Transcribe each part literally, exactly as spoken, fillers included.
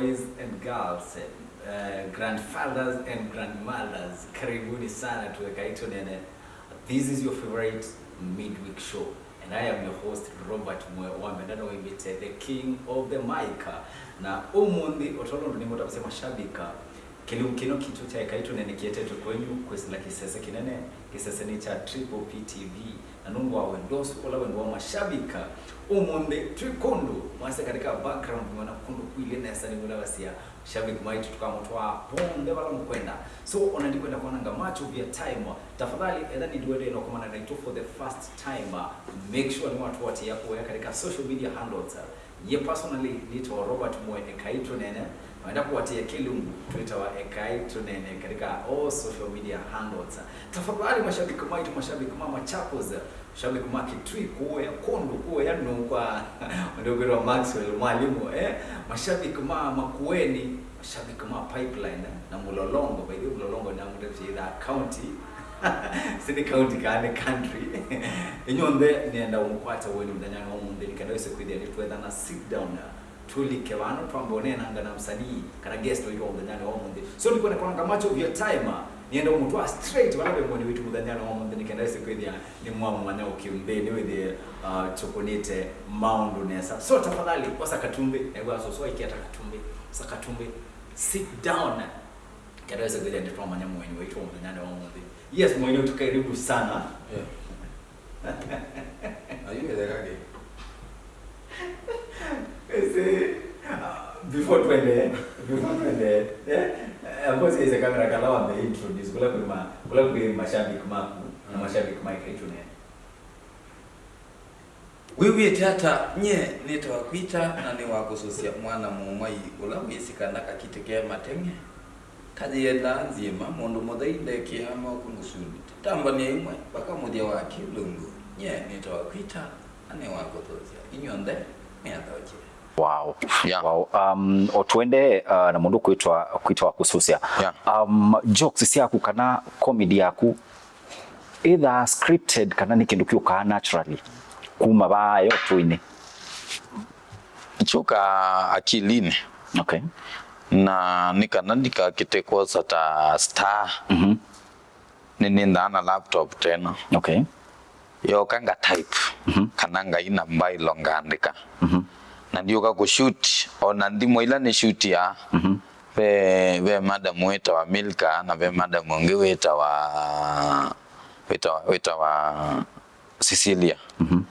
Boys and girls, uh, grandfathers and grandmothers, karibuni sana to Ekai Tũneene. This is your favorite midweek show, and I am your host, Robert Mwe Wambenda, na wĩmbĩte the king of the mic. Na ũmũnthĩ, o tondũ nĩmũtavasya mashabiki, kĩlungu kĩno kitũ kya Ekai Tũneene kĩetetwe kwenyu kwĩsĩla kĩsese kĩnene, kĩsese nĩ kya Triple P T V. Na nũndũ wa wendo ũsu, ũla wendo wa mashabiki, ũmũnthĩ twĩ kũndũ mwasya katika background, mwana kũndũ kwilĩ nesa, nĩmũtavasya mashabiki maitũ, tũkamũtwaa vonthe vala mũkwenda. So, ona ndikwenda kwananga much of your time, tafadhali, ethĩwa nĩndĩwendee na kũmana naitũ for the first time, make sure nĩwatũatĩĩa kũya katika social media handles. Ye personally nĩtawa Robert Mwe Ekai Tũneene, na wenda kũatĩĩa kĩlungu twĩtawa Ekai Tũneene katika all social media handles. Tafadhali mashabiki maitũ, mashabiki ma Machakos, mashabiki ma Kitui kũya, kũndũ kũya nũkwa, ũndũ kwĩtwa Maxwell Mwalimu, eh? Mashabiki ma Makueni, mashabiki ma Pipeline, eh? Na Mlolongo, by the way, Mlolongo nĩ amũtavĩtye either county, sini county kana nĩ country. Inyuonthe nĩenda ũmũkwata ũeni mũthenyanĩ wa ũmũnthĩ, nĩ kenda wĩse kwĩthĩa nĩtwethana sit down, tũlike vano twambe ũneenanga na msanii kana guest waitũ wa mũthenyanĩ wa ũmũnthĩ. So, ndikwenda kwananga much of your time, nĩenda ũmũtwaa straight vala ve mũeni witũ mũthenyanĩ wa ũmũnthĩ, nĩ kenda wĩse kwĩthĩa nĩ mwamũmanya ũkĩũnthĩnĩ wĩthĩe, uh, tũkũnĩte maũndũ nesa. So, tafadhali, osa katumbĩ, naigua soso aikĩata katumbĩ, osa katumbĩ, sit down. Kenda wĩse kwĩthĩa nĩtwamanya mũeni waitũ wa mũthenyanĩ wa ũmũnthĩ. Yes, mũeni wetu, karibu sana. Yeah. Ayumĩthekage. Ese, uh, before twende, before twende, eh, eh, ambo sese kamera kala wambe introduce, kula kwima, kula kwi mashabiki maku, na mashabiki ma Ekai Tũneene. Wĩw'ĩte ata? Nyie nĩtawa Kwita, na nĩ wa kũsũsya mwana mũmwai ũla wĩsĩ kana kakitĩ ke mateng'e. Kayĩendaa nzyĩma, mũndũ mũthei ndekĩaa moko mũsuni. Tambany'a ĩmwe mpaka mũthya wa kĩlungu. Nyie nĩtawa Kwita, na nĩ wa kũsũsya. Inyw'onthe mwĩathokye. Wow. Yeah. Wow. Um, o twende, uh, na mũndũ kwĩtwa, kwĩtwa kũsũsya. Yeah. Um, jokes syaku kana comedy yaku, either scripted kana nĩ kĩndũ kĩũkaa naturally kuma vaa yo tũinĩ? Kyũkaa akilinĩ. Okay. Na nĩ kana ndikakĩte kwosa ta star. Mhm. Nĩnĩndaa na laptop teno. Okay. Yoka nga type, mhm, kana ngaina mbailo ngaandĩka. Mhm. Na ndiũka kũshoot, ona nthimo ila nĩ shoot ya, mhm, ve, ve madam wĩtawa Milka, na ve madam ũngĩ wĩtawa, wĩtawa, wĩtawa Cecilia. Mhm.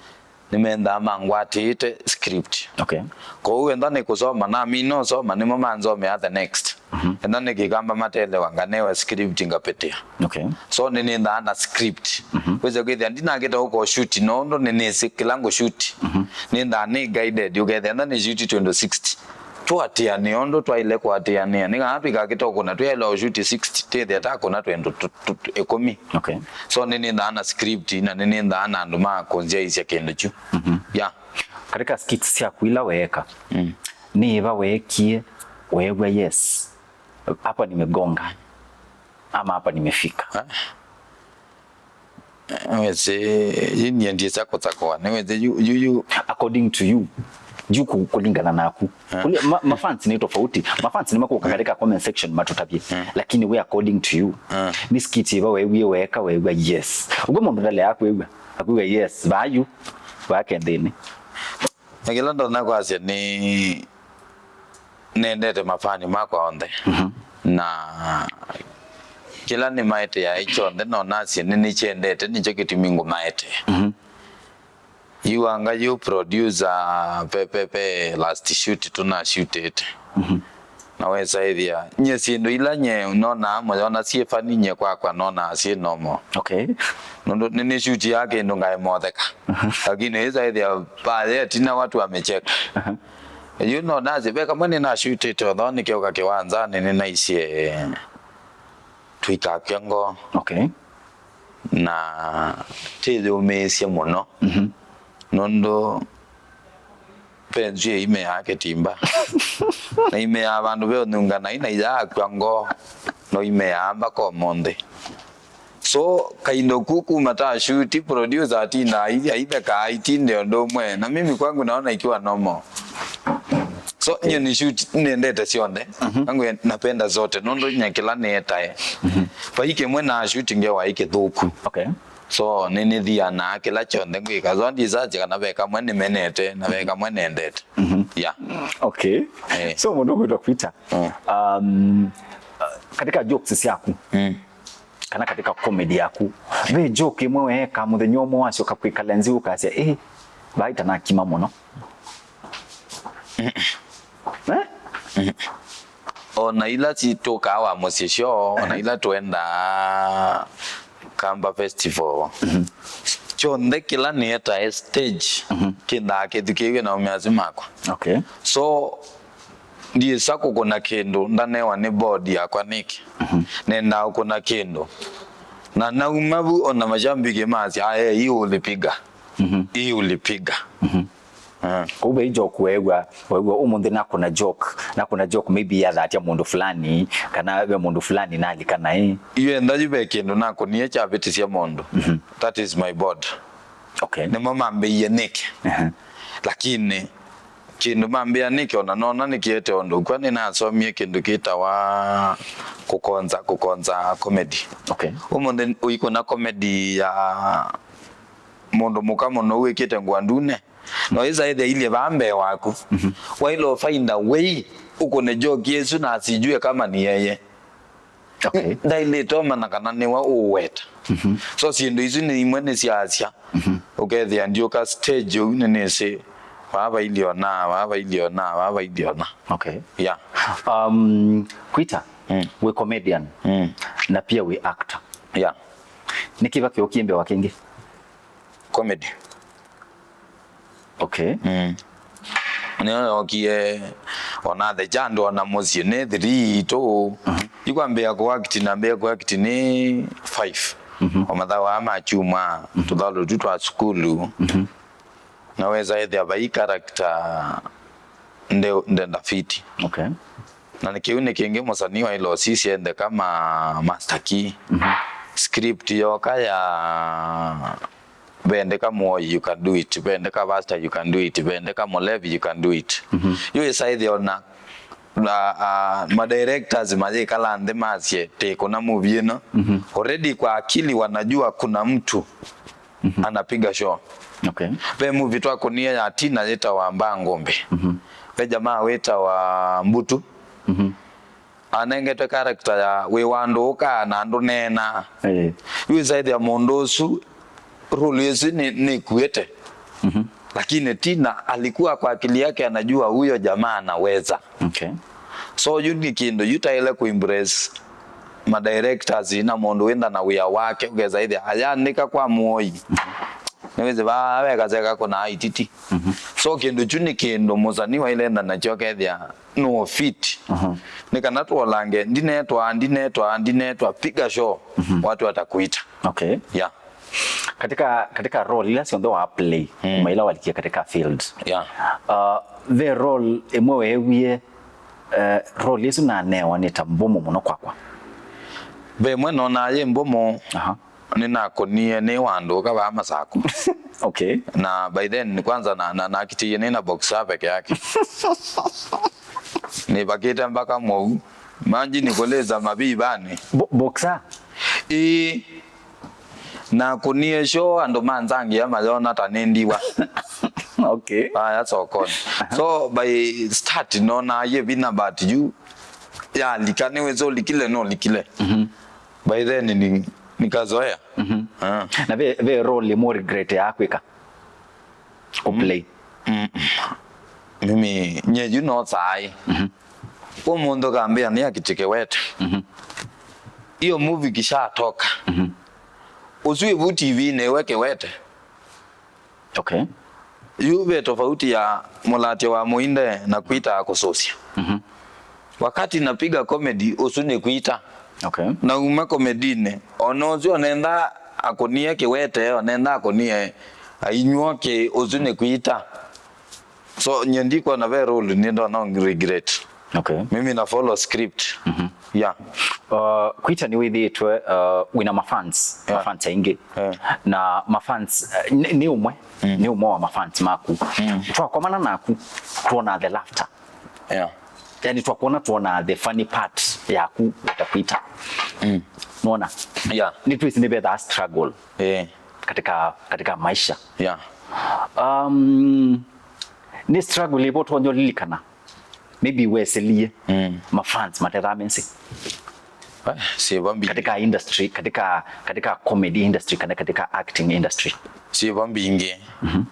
Nĩmendaa mangwatĩĩte script. Okay. Kwoou enda nĩkũsoma, namina ũsoma, nĩmo manzomea the next. Mhm. Enda nĩ Kĩkamba matelewa, nganewa script ngapĩtĩa. Okay. So nĩnĩndaa na script. Mhm. Wĩse kwĩthĩa ndinakĩta ũko shoot, nũndũ nĩnĩsĩ kĩla ngũ shoot. Mhm. Nĩndaa nĩ guided, ũkethĩa enda nĩ shoot twĩ andũ sixty. Tũatĩanĩe ũndũ twaĩle kũatĩanĩa. Nĩ kana twĩkakĩta ũkũna, twaĩle ũshuti sixty, twĩthĩa takũna twĩ andũ tũ-, tũ-, tũ-, ĩkũmi. Okay. So, nĩnĩndaa na script, na nĩnĩndaa na andũ ma kũnzyaĩĩsya kĩndũ kyu. Mhm. Yeah. Katika skits syaku ila weeka, mm, nĩ ĩva weekie, weew'a, "Yes, hapa nimegonga," ama, "Hapa nimefika"? Ah. Nĩwĩsĩ, yu niendie sya kũsakũa. Nĩwĩsĩ, yu, yu, yu. According to you, yu ku-, kũlingana naku. Eh. Kũli-, ma-, mafans nĩ tofauti. Mafans nĩ makũka, eh, katika comment section matũtavye. Eh. Lakini we, according to you, eh, nĩ skit ĩva weewie weeka, weew'a, "Yes"? Ũguo mũndũ ndalea kwĩw'a, akwĩw'a, "Yes, vaa yu, vaa kenthĩnĩ." Na kĩla ndonya kwasya nĩ, nendete mafani makwa onthe. Mhm. Na kĩla nĩmaeteae kyonthe, no nasye nĩnĩkyendete, nĩkyo kĩtumi ngũmaetee. Mhm. Yu anga yu producer, pe, pe, pe last shoot tũnashutĩte. Mhm. Na wesa ĩthĩa, nyie syĩndũ ila nyie nonaa mũyona syĩ funny, nyie kwakwa nonaa syĩ normal. Okay. Nũndũ nĩnĩshutiaa kĩndũ ngaema ũtheka. Aha. Lakini wesa ĩthĩa pale tina watu wamecheka. Aha. Yu no nasye, ve kamwe nĩnashutĩte ũthoo nĩkĩũka kĩwanzanĩ nĩnaisye tũikakw'a ngoo. Okay. Na tĩyũmĩĩsye mũno. Mhm. Nũndũ ve nzw'ĩĩ imeaa kĩtimba. Na imeaa vandũ ve ũnyunga, na ina iyaakw'a ngoo, no imeaa mpaka ũmũnthĩ. So, kaindo ku kuma ta shoot, producer atinda ai-, aitheka aitinde ũndũ ũmwe. Na mimi kwangu naona ikiwa normal. So, okay, nyie ni shoot nendete syonthe. Mhm. Nangu napenda zote. Nundu nya kila nietae. Mhm. Vai kimwe na shoot ngewa ikithuku. Okay. So, ninithianaa kila kyonthe ngwika. So, ndisacha kana ve kamwe nimenete, na ve kamwe nendete. Mhm. Yeah. Okay. Eh. So, mundu kwitwa Kwita. Mm. Um, uh, katika jokes syaku, mm, kana katika comedy yaku, ve joke imwe weeka muthenya umwe wasyoka kwikala nzi ukasya, "Eh, vai ta nakima muno"? Eh? Ona ila situkaa wa mũsyĩ syo, ona ila twendaa Kamba Festival. Mhm. Kyonthe kĩla nĩetae stage, mhm, kĩndaa kĩthukĩĩw'e na aũme asu makwa. Okay. So, ndiĩsa kũkũna kĩndũ ndanewa nĩ board yakwa nĩkĩ. Mhm. Nendaa ũkũna kĩndũ. Na nauma vu, ona mashambiki masya, "Aye, hii ulipiga. Mhm. Hii ulipiga." Mhm. Ah. Kwoou ve joke weew'a, weew'a ũmũnthĩ nakũna joke, nakũna joke maybe yathatya mũndũ fulani, kana ve mũndũ fulani nalika naĩ? Yu enda yu ve kĩndũ nakũnie kyavĩtĩsya mũndũ. Mhm. That is my board. Okay. Nĩmo mambĩie nĩkĩ. Aha. Lakini kĩndũ mambĩa nĩkĩ, ona nona nĩkĩete ũndũ. Kwa nĩnasomie kĩndũ kĩtawa kũkonza, kũkonza comedy. Okay. Ũmũnthĩ ũikũna comedy ya mũndũ mũka mũno wĩkĩte ngũa ndune. No ĩsa ĩthĩa ilye vaa mbee waku. Mhm. Waĩle find a way ũkũne joke ĩsu na asijue kama ni yeye. Okay. Ndaĩlĩte ũmanya kana nĩwe ũweta. Mhm. So syĩndũ isu nĩ imwe nĩ syaasya. Mhm. Ũkethĩa ndiũka stage ũu nĩnĩsĩ vaa vailiona, vaa vailiona, vaa vailiona. Okay. Yeah. Um, Kwita, mm, wĩ comedian, mm, na pia wĩ actor. Yeah. Nĩ kĩva kĩũkie mbee wa kĩngĩ? Comedy. Okay. Mm. Nĩyo yokie, ona the jando, ona mũsyĩ nĩ three itũ. Mhm. Ikwambĩa kũakti, nambĩa kũakti nĩ five. Mhm. O mathaũ aa ma kyumwa, mhm, tũthalũ tu twa sukulu. Mhm. Na wesa ethĩa vai character nde, ndenda fiti. Okay. Na nĩ kĩu nĩ kĩngĩ mũsanii waĩle ũsisya ende kama Master Key. Mhm. Script yoka ya Vendeka Muoi, you can do it. Vendeka Pastor, you can do it. Vendeka Mulevi, you can do it. Mhm. Yu ĩsaĩthya ona, na, ah, ma directors mayĩkala nthĩ masye, "Tĩkũna movie ĩno." Mhm. Already kwa akili wanajua kuna mtu, mhm, anapiga show. Okay. Ve movie twakũnie ya Tina yĩtawa Mbaa Ngũmbĩ. Mhm. Ve jamaa wĩtawa Mbutu. Mhm. Anengetwe character ya wĩ wa andũ ũkaa na andũ neena. Eh. Yu ĩsaĩthya mũndũ ũsu, role ĩsu nĩ, nĩkuĩte. Mhm. Lakini Tina alikuwa kwa akili yake anajua huyo jamaa anaweza. Okay. So yu nĩ kĩndũ yu taĩle kũimpress ma directors na mũndũ wĩnda na wĩa wake, ũkesa ĩthĩa ayandĩka kwa Muoi. Mhm. Nĩwĩsĩ vaa vekaseka kũna aititi. Mhm. So kĩndũ kyu nĩ kĩndũ mũsanii wailenda nakyo kethĩa no fit. Mhm. Nĩ kana twolange, ndinetwa, ndinetwa, ndinetwa, piga show, mhm, watu watakuita. Okay. Yeah. Katika, katika role ila syonthe wa play, mm, kuma ila walikia katika field. Yeah. Uh, ve role ĩmwe weewie, uh, role ĩsu nanewa nĩ ta mbomu mũno kwakwa? Ve ĩmwe nonaa yĩ mbomu. Aha. Nĩnakũnie nĩ wa andũ ũka vaa Masako. Okay. Na by then, kwanza na, na, nakitĩie nĩ na boxer peke yake. Nĩvakĩte mpaka mwou. Imagine kũlĩsa mavivanĩ. Bo-, boxer? Ĩĩ. Nakũnie show andũ manzangĩa mayona ta nĩ ndiwa. Okay. Aya sokoni. So by start nonaa yĩ vinya but yu yalika nĩwĩsĩ ũlikile nũlikile. Mhm. By then ni, nikazoea. Mhm. Ah. Na ve, ve role ĩmwe regret ya kwĩka? Kũplay? Mm. Mm. Mimi, nye yu no saĩ. Mhm. Ũmũnthĩ ũkambĩa nĩ akitĩ kĩwete. Mhm. Hiyo movie kishatoka. Mhm. Ũsu ĩvu T V-inĩ we kĩwete. Okay. Yu ve tofauti ya mũlatya wa mũinde na kwita kũsũsya. Mhm. Wakati napiga comedy, ũsu nĩ kwita. Okay. Nauma komedinĩ, ona ũsu onenda akũnie kĩwete, onenda akũnie ainyuo kĩ, ũsu nĩ kwita. So, nye ndikwona ve role nĩ ndona regret. Okay. Mimi na follow script. Mhm. Yeah. Uh, Kwita nĩwĩthĩĩtwe, uh, wĩna mafans, yeah, mafans aingĩ. Yeah. Na mafans, uh, nĩ, nĩ ũmwe, mm, nĩ ũmwe wa mafans maku. Mm. Twakomana naku, twona the laughter. Yeah. Yani twakuona tuona the funny part yaku utakwita. Mm. Nuona? Yeah. Ni twisi ni betha struggle. Eh. Katika katika maisha. Yeah. Um, ni struggle ipo tuonyo lilikana. Maybe weselie. Mm. Ma fans matetha mensi. Eh, siva mbingi. Katika industry, katika katika comedy industry, kana katika acting industry. Siva mbingi. Mhm. Mm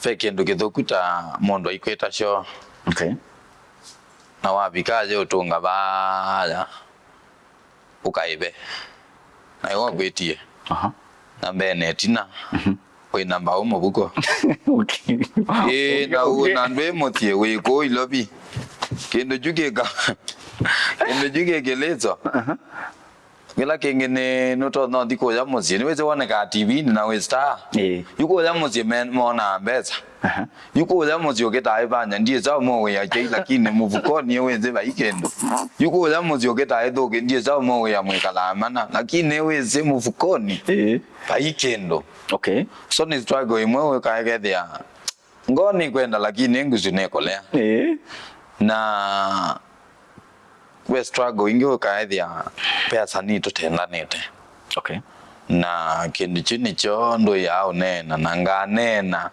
Ve kĩndũ kĩthũku ta mũndũ aikwĩta shoo. Okay. Na wavika aye ũtũnga vaya ũkaĩve. Na ĩwe ũkwĩtie. Aha. Na mbee na ĩtina. Mhm. Wĩ na mbaũ mũvuko. Okay. Ĩĩ, na okay, na ndwĩ mũsyĩ wĩ kũu Ilovi. Kĩndũ kyu kĩka. Kĩndũ kyu kĩkĩlĩso. Aha. Kĩla kĩngĩ nĩ nũtonya ũthi kũya mũsyĩ. Nĩwĩsĩ wonekaa T V-inĩ na wĩ star. Ĩĩ. Yu kũya mũsyĩ men- monaa mbesa. Aha. Yu kũya mũsyĩ ũkĩtaa ĩvanya, ndiĩsa ũmũwĩa kyai, lakini mũvukonĩ wĩsĩ vai kĩndũ. Yu kũya mũsyĩ ũkĩtaa ĩthũkĩ, ndiĩsa ũmũwĩa mwĩkalaa mana, lakini wĩsĩ mũvukonĩ Ĩĩ. vai kĩndũ. Okay. So nĩ struggle ĩmwe ũkaekethĩa ngoo nĩkwenda, lakini ngusu nĩkũlea. Ĩĩ. Na ve struggle ingĩ ũkaethĩa ve asanii tũtendanĩte. Okay. Na kĩndũ kyu nĩkyo ndũĩaa ũneena na nganeena,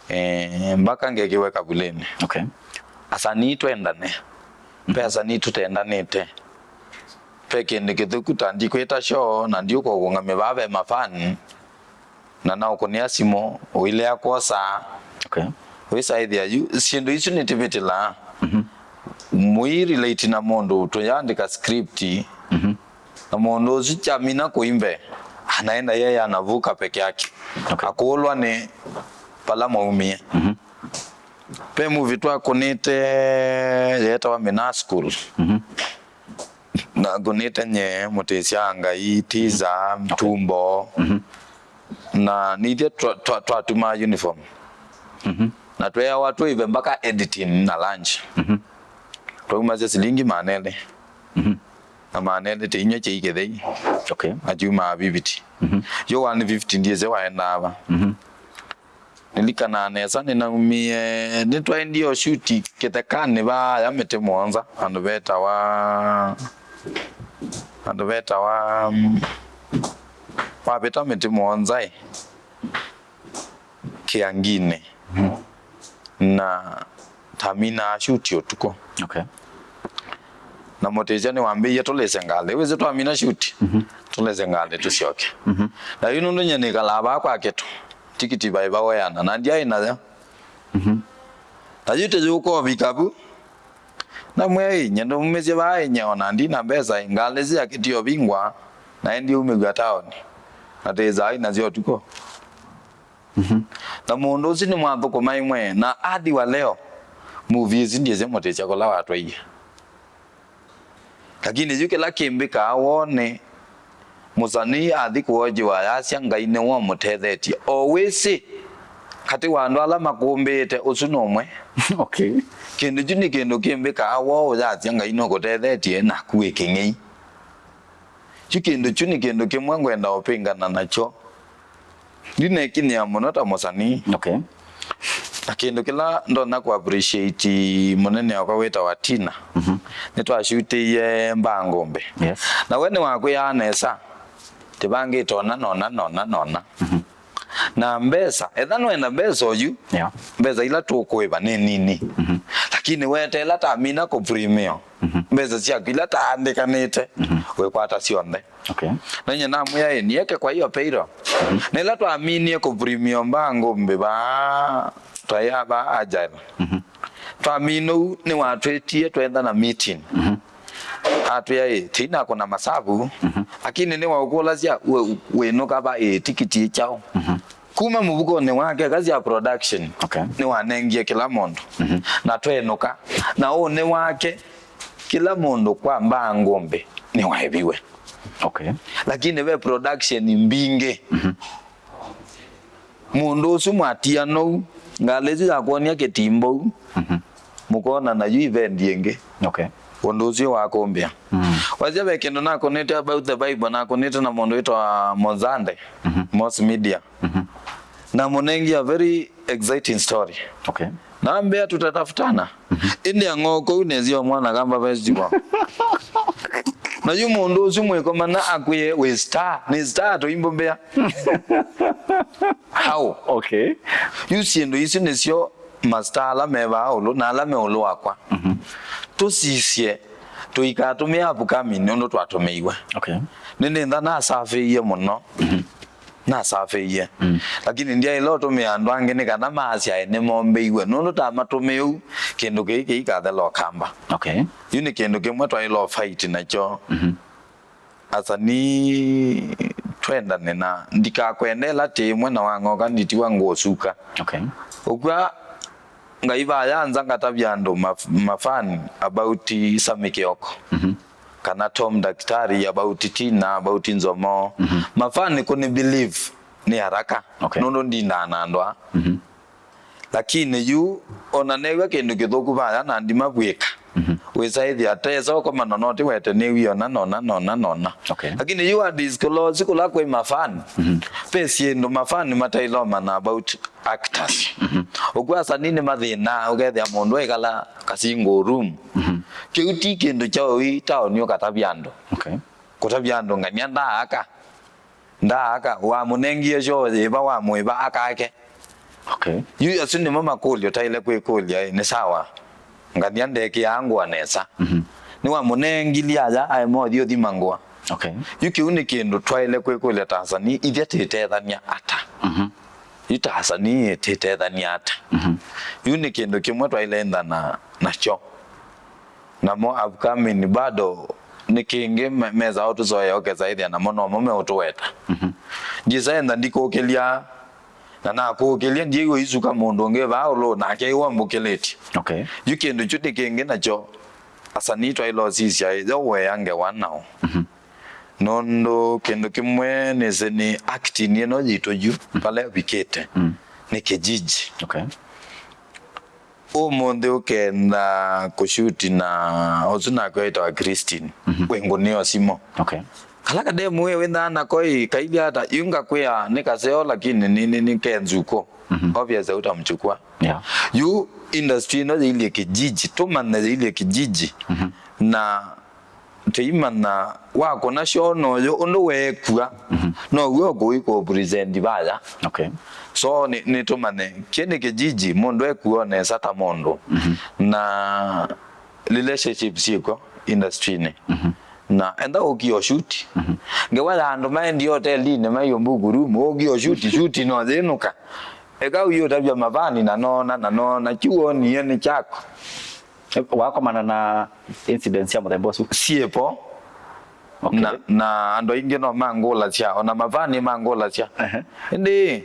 eh, mbaka ngekĩwe kavulĩnĩ. Okay. Asanii twendane. Ve asanii tũtendanĩte. Ve kĩndũ kĩthũku ta ndikwĩta shoo na ndiũka ũkũngamya vaa ve mafani. Na naũkũnĩa simũ, ũilea kwosa. Okay. Wĩsaĩthĩa yu, syĩndũ isu nĩtivĩtĩlaa. Mhm. Mũi relate na mũndũ, tũyandĩka script. Mhm. Na mũndũ ũsu kyamina kũimbe, anaenda yeye anavuka peke yake. Okay. Akũlwa nĩ vala maumie. Mhm. Ve movie twakũnĩte yeetawa Mina School. Mhm. Nakũnĩte nye, Mũtĩsya Ngai, Tiza, Mtumbo. Mhm. Na nithyĩ twa- twa- twatumaa uniform. Mhm. Na tweawa tũive mbaka editing na lunch. Mhm. Twaumasya silingi maana elĩ. Mhm. Na maana elĩ tĩinywa kyai kĩthei. Okay. Atyumaa fifty. Mhm. Yo one fifty ndiĩsĩ waendaa va. Mhm. Nĩlikanaa nesa nĩnaumie, nĩtwaendie ũshuti kĩthekanĩ vaya mĩtĩ mũonza, vandũ vetawa, vandũ vetawa, mm, wavĩta mĩtĩ mũonza ĩ, Kĩanginĩ. Na taminaa shuti ũtukũ. Okay. Na Mũtĩsya nĩwambĩie tũlĩse ngalĩ. Wĩsĩ twamina shuti, mhm, tũlĩse ngalĩ tũsyoke. Mhm. Na yu nũndũ nyie nĩkalaa vaa kwa kĩtũ, tikiti vaĩ vaweana, na ndyaĩ nayo. Mhm. Na yu tĩyũka ũvika vu, namwĩa, "Ĩ, nyie ndũmumĩsye vaa ĩ, nyie ona ndina mbesa, ngalĩ sya kĩtio vingwa, na ĩndĩ umĩw'a taoni, na tĩĩsaa nasyo ũtukũ." Mhm. Na mũndũ ũsu nĩmwathũkũma ĩmwe, na hadi wa leo, movie ĩsu ndyĩsĩ Mũtĩsya kũla watwaie. Lakini yu kĩla kĩmbĩkaa wone mũsanii athi kũonjiwa yasya Ngai nĩwe ũmũtethetye. O wĩsĩ, katĩ wa andũ ala makũmbĩĩte, ũsu nũmwe. Okay. Kĩndũ kyu nĩ kĩndũ kĩmbĩkaa woo ũyasya Ngai nũkũtethetye, naku wĩ kĩng'ei. Yu kĩndũ kyu nĩ kĩndũ kĩmwe ngwenda ũpĩngana nakyo. Ndinekinyĩa mũno ta mũsanii. Okay. Na kĩndũ kĩla ndonya kũ appreciate mũnene wakwa wĩtawa Tina, mhm, nĩtwashutĩie Mbaa Ngũmbĩ. Yes. Na we nĩwakwĩaa nesa, tĩvangĩte ona, nona, nona, nona. Mhm. Na mbesa, etha nũenda mbesa oyu, yeah, mbesa ila tũkũĩva nĩ nini. Mhm. Lakini weteela tamina kũ premiere, mhm, mbesa syaku ila taandĩkanĩte, mhm, wĩkwata syonthe. Okay. Na nyie namwĩa, "Ĩ, nieke kwa hiyo payroll." Mhm. Na ĩla twaminie kũ premiere Mbaa Ngũmbĩ vaa, twaĩ vaa Agile. Mhm. Twamina ũu, nĩwatwĩtie twenda na meeting. Mhm. Atwĩa, "Ĩ, tĩinakũna masavu, mhm, lakini nĩwaũkũlasya, we wĩnũka va, ĩ, tikiti ĩ kyaũ?" Mhm. Kuma mũvukonĩ wake, kazi ya production, okay, nĩwanengie kĩla mũndũ. Mhm. Na twenũka. Na ũnĩ wake, kĩla mũndũ kwa Mbaa Ngũmbĩ nĩwaĩviwe. Okay. Lakini ve production mbingĩ. Mhm. Mũndũ ũsu mwatiana ũu, ngalĩ ĩsu yakwony'a kĩtimbo ũu, mhm, mũkona nayu event ĩngĩ. Okay. Ũndũ ũsu wakũmbĩa. Mm. Wasya ve kĩndũ nakũnĩte about the Bible, nakũnĩte na mũndũ wĩtwa Mozande, mhm, Moss Media. Mhm. Na mũnengie a very exciting story. Okay. Na mbea tutatafutana. Ĩndĩ ang'oo kũu nĩsyo mwana kamba festival. Na yu mũndũ ũsu mwĩkomana akwĩe wĩ star, nĩ star tũimbũ mbea. How? Okay. Yu syĩndũ isu nĩsyo mastar ala me vaa ũlũ na ala me ũlũ wakwa. Tũsisye, tũikatũmĩe upcoming nũndũ twatũmĩiwe. Okay. Nĩnĩntha nasafĩie mũno. Nasafĩie. Lakini ndyaĩle ũtũmĩa andũ angĩ nĩ kana maasyae nĩmombĩiwe, nũndũ tamatũmĩe ũu, kĩndũ kĩĩ kĩikathela ũkamba. Okay. Yu nĩ kĩndũ kĩmwe twaĩle ũfight nakyo. Asanii twendane na ndikakwendela tĩ ĩmwe na wang'oka nditiwa ngũũsuka. Okay. Ũkw'a Ngai vaya nza ngatavya andũ maf-, mafan about Sammy Kioko. Kana Tom Daktari, about Tina, about Nzomo. Mafan kũni believe nĩ haraka. Okay. Nũndũ ndindaa na andũ aa. Lakini yu ona new'a kĩndũ kĩthũku vaya na ndimavw'ĩka. Wĩsa ĩthĩa tesa ũkomana no tiwete nĩw'ie ona nona nona nona. Okay. Lakini yu a disclose kũla kwĩ mafan. Ve syĩndũ mafan matailomana about actors. Ũkw'a asanii nĩmathĩnaa, ũkethĩa mũndũ aikala ka single room. Kĩu ti kĩndũ kya ũi taoni ũkatavya andũ. Okay. Kũtavya andũ ngania ndaaka. Ndaaka, wamũnengie shoo yĩva wamwĩva akake. Okay. Yu asu nĩmo makũlyo taĩle kwĩkũlya, ĩ, nĩ sawa. Ngania ndekĩaa ngũa nesa. Nĩwamũnengilie aya aema ũthi ũthima ngũa. Okay. Yu kĩu nĩ kĩndũ twaĩle kwĩkũlya ta asanii, ithyĩ tĩtethany'a ata? Yu ta asanii tĩtethany'a ata? Yu nĩ kĩndũ kĩmwe twaĩle ĩnthana nakyo. Namo upcoming bado nĩ kĩngĩ me-, mesa ũtũsoea ũkesa ĩthĩa namo nomo meũtũweta. Ndyĩsa enda ndikũkĩlya, na nakũkĩlya ndyĩw'a isuka mũndũ ũngĩ vaa ũlũ nake ĩwambũkĩlĩtye. Okay. Yu kĩndũ kyu nĩ kĩngĩ nakyo asanii twaĩle ũsisya yo wea ngewa nao. Nũndũ kĩndũ kĩmwe nĩsĩ nĩ acting ĩno yitũ yu vala ĩvikĩte nĩ kĩjiji. Okay. Ũmũnthĩ ũkenda kũshuti na ũsu nake wĩtawa Christine. Wĩ ngũnĩo simũ. Okay. Kala kademu we wĩndaa nako ĩ kailye ata, yu ngakwĩa nĩ kaseo lakini nĩ, nĩ, nĩ kenzukũ. Obviously utamchukua. Yeah. Yu industry ĩno yĩilye kijiji, tũmanye yĩilye kijiji. Na tĩimanya wakũna shoo noyo ũndũ weekua, now'o ũkũi kũ present vaya. Okay. So nĩ, nĩtũmanye kĩ nĩ kijiji, mũndũ ekua nesa ta mũndũ. Na relationship syĩkw'o industry-inĩ. Na enda ũkie ũshuti. Ngewa ya andũ maendie hotelinĩ maiyo mbuku room, ũkie ũshuti, shuti no yĩnũka. Eka ũiũtavya mavani na nona, na nona, kyu wonie nĩ kyako. Wakomana na incidents sya mũthemba ũsu? Syĩpo. Okay. Na, na andũ aingĩ no mangũlasya, ona mavani mangũlasya. Ehe. Ĩndĩ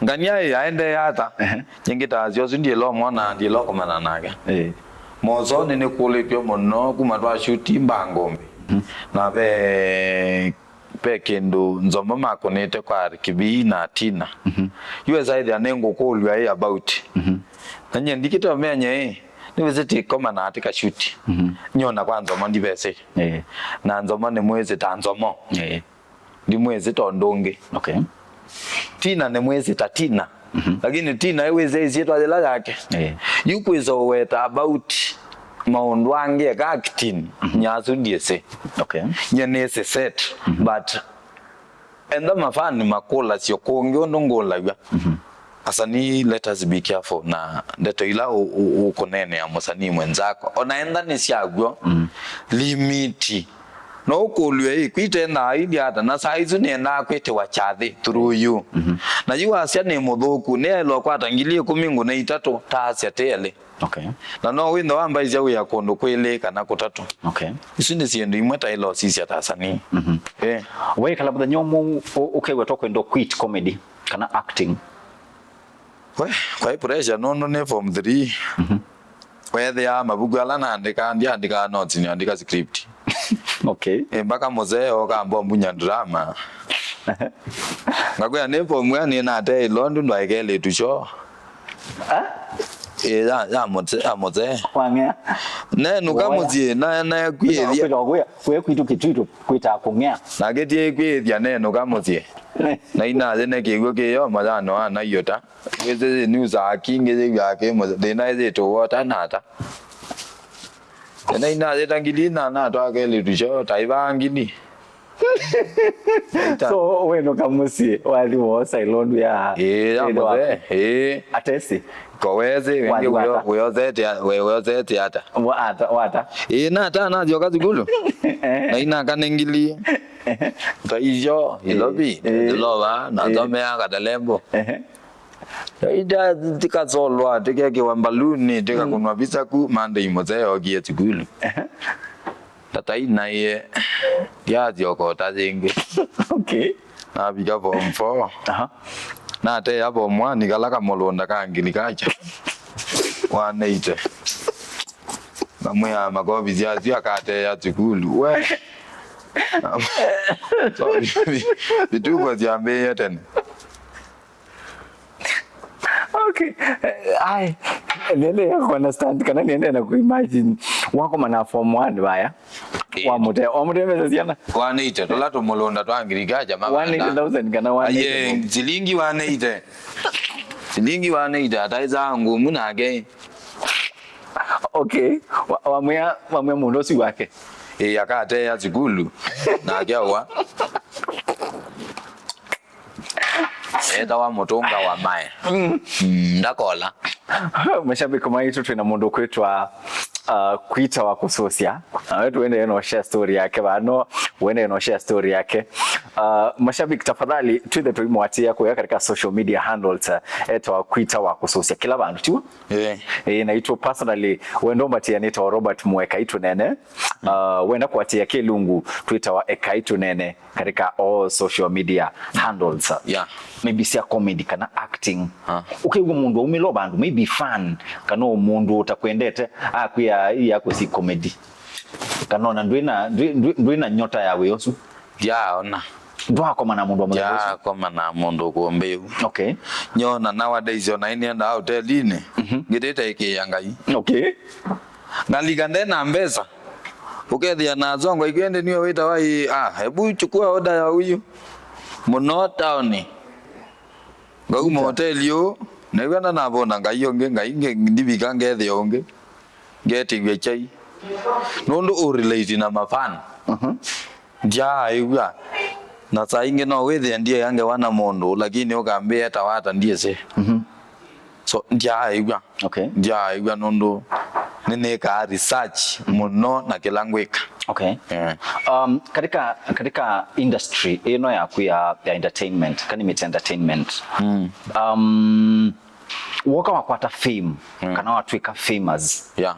ngania ĩ aendee ata? Ehe. Nyingĩ ta asyosu ndiĩlomwona, ndiĩlokomana nake. Ĩĩ. Mosoonĩ nĩkũlĩtw'e mũno kuma twashuti mbangũmbĩ. Na ve, ve kĩndũ Nzomo makũnĩte kwa Kibii na Tina. Yu esa ĩthĩa nĩngũkũlw'a ĩ about. Na nyie ndikĩte ũmenye ĩ, nĩwĩsĩ tĩkomanaa tĩkashuti. Nyona kwa Nzomo ndivesĩ. Ĩĩ. Na Nzomo nĩmwĩsĩ ta Nzomo. Ĩĩ. Ndimwĩsĩ tondũ ũngĩ. Okay. Tina nĩmwĩsĩ ta Tina. Lakini Tina ĩwĩsĩ ĩsyĩtwa yĩla yake. Ĩĩ. Yu kwĩsa ũweta about maũndũ angĩ eka acting, nyasu ndiĩsĩ. Okay. Nye nĩsĩ set, but enda mafani makũlasyo kũngĩ ũndũ ngũlaw'a. Asanii, let us be careful na ndeto ila ũ-, ũ-, ũkũneenea mũsanii mwenzako. Ona enda nĩ syaw'o, limiti. No ũkũlw'e, ĩ, kwitendaa ili ata? Na saa isu nĩendaa kwĩtĩwa kyathĩ through you. Na yu asya nĩ mũthũku, nĩaĩlwa kwata ngili ĩkũmi ngũne itatũ, ta asya tĩ elĩ. Okay. Na no wĩnthe wambaisya wĩa kũndũ kwĩlĩ kana kũtatũ. Okay. Isu nĩ syĩndũ imwe taĩle ũsisya ta asanii. Eh. Waĩkala mũthenya ũmwe ũ-, ũkew'a tokwenda quit comedy kana acting? We, kwaĩ pressure nũndũ nĩ form three. Weethĩaa mavuku ala naandĩkaa, ndyaandĩkaa notes, nĩandĩka script. Okay. Ĩ, mpaka mũsee oka ambombunya drama. Ngakwĩa nĩ form one nĩnatee ĩlondu ndwaĩkelĩtu shoo. Ah? Ĩ, ya, ya mũte-, ya mũtee. Wang'ea. Nenũka mũsyĩ, na, na kwĩthĩa. Kwĩtwa, kwĩtwa, kwĩ, kwĩ kwitũ Kĩtutu, kwĩtaa kũng'ea. Na kĩtie kwĩthĩa nenũka mũsyĩ. Na inathĩ ne kĩw'ũ kĩyo, mayano ana iota. Wĩsĩ nĩ usaki, ngĩthĩw'a kĩ, thĩna ĩthĩtũ wota na ata. Ĩna inayĩta ngili na natwaa kelĩtu kyoo ta ĩvaa ngili. So, wenũka mũsyĩ, wathi woosa ĩlondu ya ĩĩ, ya mũthee, ĩĩ. Atesi? Kowesĩ, wĩngĩ wĩosete ata? Wa ata, wa ata? Ĩĩ, nata nasyoka sukulu. Na inakane ngili. Ta icio, ĩĩ, ilovi, ĩĩ. Ndilova, nathomea Katalembo. Ehe. Ita tikasolwa, tikekiwa mbaluni, tikakunwa visa ku Monday mũthee okie sukulu. Ehe. Tata inaie, ndiathi okota yĩngĩ. Okay. Navika form four. Aha. Natea form one, kala kamũlũnda ka ngilikacha. Waneite. Ngamwĩa makovi syasyo akatea sukulu. We. So, vituko syambĩĩe tene. Okay. Eh, ai. Niende ya ku understand kana niende na ku imagine. Wakomana form one vaya. Ĩĩ. Wamũte, wamũte mbeca siana? One eighty, tũla tũmũlũnda twa ngirikacha mavanda. One eighty thousand kana one eighty? Aye, silingi one eighty. Silingi one eighty, ataĩsaa ngumu nake. Okay. Wa-, wamwĩa, wamwĩa mũndũ ũsu wake? Ĩĩ, akatea sukulu. Nake awa. Etawa Mũtũnga wa Mae. Mm. Mm, ndakola. Mashabiki maitũ, twĩna mũndũ kwĩtwa, uh, Kwita wa Kũsũsya. Na we tuendee no share story yake vano, uendee no share story yake. Uh, mashabiki, tafadhali, twithe tũimũatĩĩa kũya katika social media handles, uh, etawa Kwita wa Kũsũsya kĩla vandũ, tiw'o? Eh. Eh, naitũ personally, wendo mbatia nĩtawa Robert Mweka itũnene. Uh, wenda kũatĩĩa kĩlungu, twĩtawa Eka Itũnene katika all social media handles. Yeah. Maybe sya comedy kana acting. Ah. Ũkew'a mũndũ aumĩla o vandũ, maybe fan, kana o mũndũ ũtakwendete, akwĩa, "Ii yako si comedy." Kana ona ndwĩna, ndwĩ-, ndwĩ-, ndwĩna nyota ya wĩa ũsu. Ndyaona. Ndwakoma na mũndũ wa mũthemba ũsu? Ndyakoma na mũndũ kũmbĩu. Okay. Nyona nowadays ona inienda hotelinĩ, mhm, ngĩtĩte ĩkĩĩa Ngai. Okay. Ngalika nde na mbesa. Ũkethĩa na asongo ikwende niwe wĩtawa ĩ, ah, hebu chukua oda ya huyu. Mũno taoni. Ngauma hoteli ũũ, naigua ndanavona Ngai ũngĩ, Ngai nge-, ndivika ngethĩa ũngĩ. Ngetĩw'a kyai. Nũndũ ũ relate na mafan. Mhm. Ndyaaĩw'a. Na saa ingĩ no wĩthĩe ndiĩa ngewa na mũndũ, lakini ũkambĩa etawa ata ndyĩsĩ. Mhm. So, ndyaaĩw'a. Okay. Ndyaaĩw'a nũndũ nĩnĩkaa research mũno na kĩla ngwĩka. Okay. Eh. Um, katika, katika industry ĩno yaku ya, ya entertainment, kana nĩmĩte entertainment, mm, um, woka wakwata fame, mm, kana watw'ĩka famous, yeah,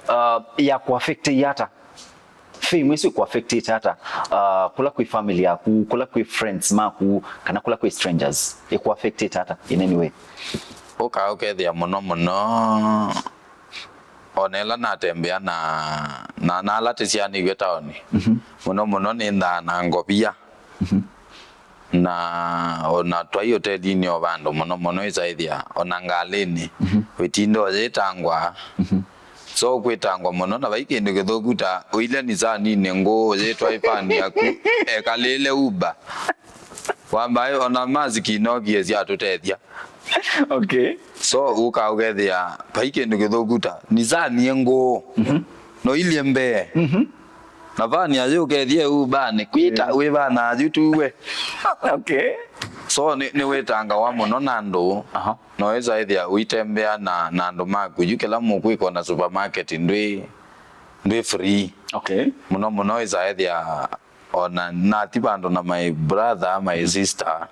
uh, ya kũaffectĩie ata? Fame ĩsu ĩkũaffectĩte ata, uh, kũla kwĩ family yaku, kũla kwĩ friends maku, kana kũla kwĩ strangers? Ĩkũaffectĩte ata in any way? Ũkaa ũkethĩa mũno mũno, ona ĩla natembea na, na, na ala tĩsyaanĩw'e taoni, mhm, mũno mũno nĩnthaa na ngovia. Mhm. Na ona twaĩ hotelinĩ o vandũ mũno mũno, ĩsaĩthĩa ona ngalĩnĩ, mhm, wĩtinda ũyĩtangwa. Mhm. So kwĩtangwa mũno, na vai kĩndũ kĩthũku ta ũilye Nissaninĩ ngũũ ũyĩtwaĩ fani yaku ekalĩle Uber. Wambaĩ ona masiki inokie syatũtethya. Okay. So ũka ũkethĩa vai kĩndũ kĩthũku ta Nissan ĩ ngũũ. Mhm. No ilye mbee. Mhm. Na vani ayu ũkethie Uber-nĩ, Kwita, yeah, wĩ vana ayu tuwe. Okay. So nĩ, nĩwĩtangawa mũno na andũ. Aha. No wĩsa ĩthĩa ũitembea na, na andũ maku. Yu kĩla mũkwĩka na supermarket ndwĩ, ndwĩ free. Okay. Mũno mũno wĩsa ĩthĩa ona nathi vandũ na my brother, my sister,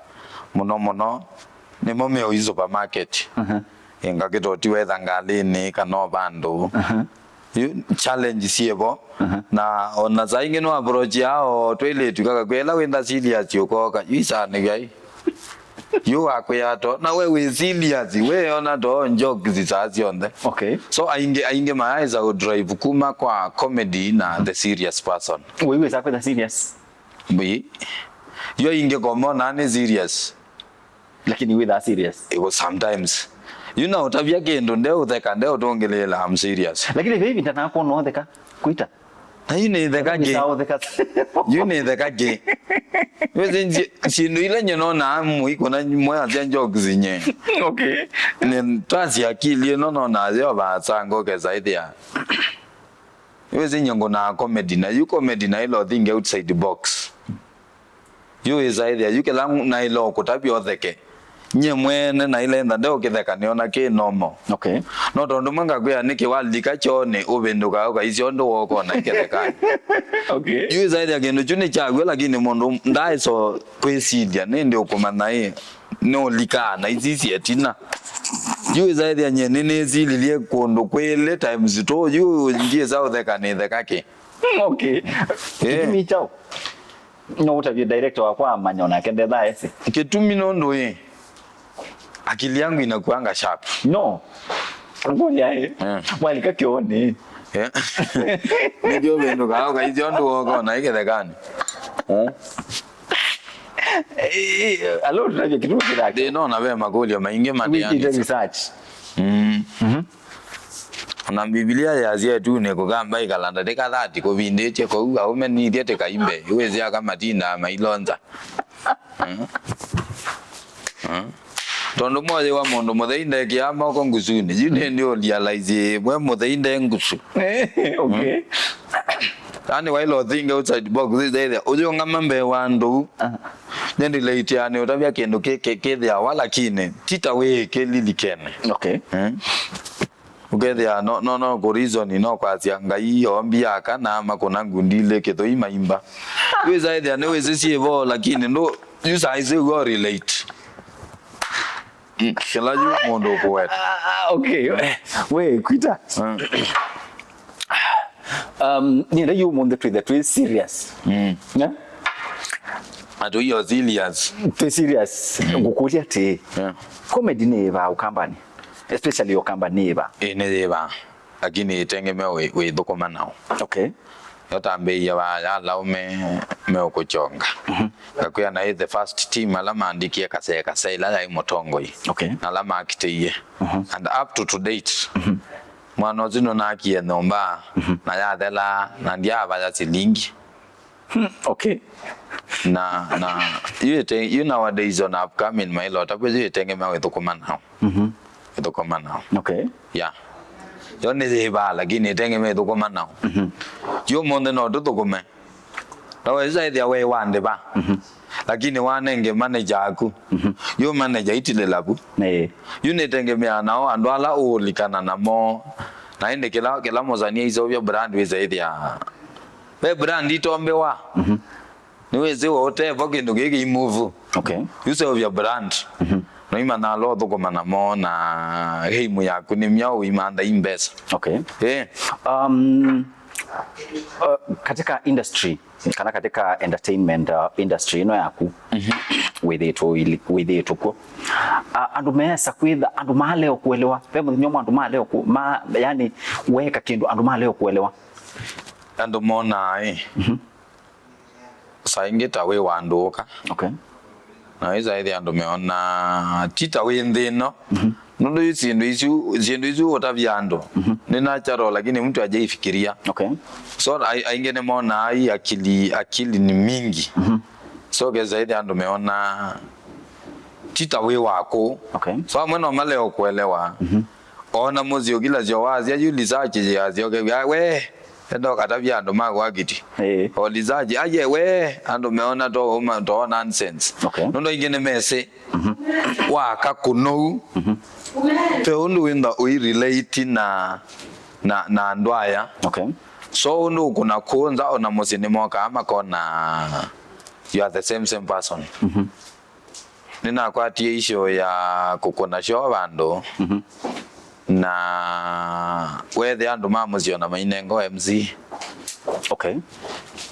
mũno mũno nĩmo meũi supermarket. Mhm. Ĩngakĩta ũtiwetha ngalĩnĩ kana o vandũ. Mhm. Yu challenge syĩvo. Mhm. Na ona saa ingĩ no approach yao twĩlĩtu kaka kwĩla wĩnda serious ũkoka. Yu isanĩw'ai. Yu wakwĩa to, na we wĩ serious, we ona to jokes saa syonthe. Okay. So aingĩ, aingĩ mayaĩsa kũ drive kuma kwa comedy na the serious person. We wĩsa kwĩtha serious? Mbi. Yo ingĩ komona nĩ serious. Lakini wĩtha serious? Ĩgo sometimes. Yu na ũtavya kĩndũ, ndeũtheka, ndeũtũngĩlĩĩla, I'm serious. Lakini vei vinda nakwona ũtheka, kwita. Na yu nĩ theka kĩ? Nĩsaũtheka. Yu nĩ theka kĩ? Wĩsĩ nji-, syĩndũ ila nye nonaa mũi kũna mwasya jokes nye. Okay. Nĩ twasya akili ĩno nonaa yo vaasa ngoke saithia. Wĩsĩ nye ngũnaa comedy, na yu comedy na ĩla ũthingi outside box. Yu wĩsaĩthĩa, yu kĩla naĩle ũkũtavya ũtheke. Nyie mwene naĩle ntha ndeũkĩtheka nĩona kĩ normal. Okay. No tondũ mwe ngakwĩa nĩkĩ walika kyoonĩ ũvĩndũkaa ũkaisya ũndũ wokona ĩkĩthekanĩ. Okay. Yu wĩsaĩthĩa kĩndũ kyu nĩ kyaw'o, lakini mũndũ ndaaĩsa kwĩsilya nĩndĩ ũkũmanya ĩ nĩũlikaa na isi syetina. Yu wĩsaĩthĩa nyie nĩnĩsililye kũndũ kwĩlĩ times two, yu ndyĩsa ũtheka nĩtheka kĩ? Okay. Eh. Kĩtumi kyaũ? No ũtavye director wakwa amanya onake ndethaa ese. Kĩtumi nũndũ ĩ, akili yangu inakuanga sharp. No. Ngũlya ĩ. Eh. Mwalika kĩoonĩ. Eh. Nĩkyo ũvĩndũkaa ũkaisya ũndũ wokona ĩkĩthekanĩ. Eh. Eh, alo, tũtavye kĩtumi kĩthake. Ndĩ nona ve makũlyo maingĩ. Wĩkĩte matĩanĩsya research. Mm. Mhm. Ona Mbivilia yasya ĩtunĩ kũkamba ĩkala ndatĩka thirty kũvindĩtye kũu, aũme nithyĩ tĩkaimbe, wĩsĩ aka matindaa mailonza. Mm. Mm. Tondũ moyĩwa mũndũ mũthei ndekĩaa moko ngusunĩ, yu nĩndĩ ũlialaisi mwe mũthei nde ngusu. Okay. Mm. Yaani waĩle ũthinga outside box, wĩsĩ ũyũngama mbee wa andũ. Ah. Nĩndĩ late yani ũtavya kĩndũ kĩ-, kĩ-, kĩthĩawa, lakini ti ta wĩ kĩlilikene. Okay. Mm. Ũkethĩa no, no, no kũ reason, no kwasya Ngai ombie aka na amakũna ngundi ilĩ kĩthũi maimba. Wĩsa ethĩa nĩwĩsĩ syĩ vo, lakini ndũ, yu saa isu wĩ relate. Mm, kĩla yu mũndũ ũkũweta. Ah, okay. We, kwita. Mm. Um, nĩenda yu ũmũnthĩ twĩthe twĩ serious. Mm. Yeah? Atũio serious. Twĩ serious. Mm. Ngũkũlya atĩĩ. Yeah. Comedy nĩ ĩva Ũkambanĩ? Especially Ũkamba nĩ ĩva? Ĩ, nĩ yĩva. Lakini ĩtengeme wĩ, wĩthũkũma nao. Okay. Yo tambĩĩie vaya ala ũme meũkũkyonga. Mhm. Ngakwĩa naĩ the first team ala maandikie Kasee Kasee ila yaĩ mũtongoi. Okay. Na ala makitĩie. Mhm. And up to, to date, mhm, mwana ũsu nũnakie nyũmba, mhm, na yathela, na ndyaavaya silingi. Hmm, okay. Na, na, yu ĩte-, yu nowadays on upcoming mailota, kwĩ yu ĩtengemea wĩthũkũma nao. Mhm. Wĩthũkũma nao. Okay. Yeah. Yo nĩ yĩva, lakini ĩtengemea wĩthũkũma nao. Mhm. Yu ũmũnthĩ no tũthũkũme. Na wĩsa ĩthĩa we wa ndĩva. Mhm. Lakini wanenge manager aku. Mhm. Yu manager itilĩla vu. Ĩĩ. Yu nĩtengemea nao andũ ala ũũlikana namo. Na ĩndĩ kĩla, kĩla mũsanii aiseũvya brand wĩsa ĩthĩa. Ve brand itombewa. Mhm. Nĩwĩsĩ we ũtevo kĩndũ kĩkĩ imove. Okay. Yu seũvya brand. Mhm. Noimanya ala ũthũkũma namo na game yaku nĩ myaũ imantha i mbesa. Okay. Eh. Um, uh, katika industry, kana katika entertainment, uh, industry ĩno yaku, mhm, wĩthĩĩtwe ũili-, wĩthĩĩtwe kw'o. Uh, andũ meesa kwĩtha, andũ maalea kũelewa. Ve mũthenya ũmwe andũ maalea kũ-, ma-, yani, weeka kĩndũ, andũ maalea kũelewa. Andũ monaa, ĩ. Mhm. Saa ingĩ ta wĩ wandũũka. Okay. Na wĩsa ĩthĩa andũ meona ti ta wĩ nthĩ ĩno. Mhm. Nũndũ yu syĩndũ isu, syĩndũ isu ũtavya andũ. Mhm. Nĩ natural, lakini mtu hajaifikiria. Okay. So, ai-, aingĩ nĩmonaa ai akili, akili ni mingi. Mhm. So, kesa ĩthĩa andũ meona ti ta wĩ wa kũũ. Okay. So, amwe no maleo kũelewa. Mhm. Ona mũsyĩ ũkilasya wasya yu research yasya ũkew'a, "We, enda ũkatavya andũ ma kwakiti." Ĩĩ. O research, "Aye, we, andũ meona to ũma, to nonsense." Okay. Nũndũ aingĩ nĩmesĩ. Mhm. Waka kũnou. Mhm. Ve ũndũ wĩntha ũirelate na, na, na andũ aya. Okay. So ũndũ ũkũna kũũ nza ona mũsyĩ nĩmokaa makona you are the same, same person. Mhm. Nĩnakwatie issue ya kũkũna show vandũ. Mhm. Na weethĩa andũ ma mũsyĩ ona mainenga o M C. Okay.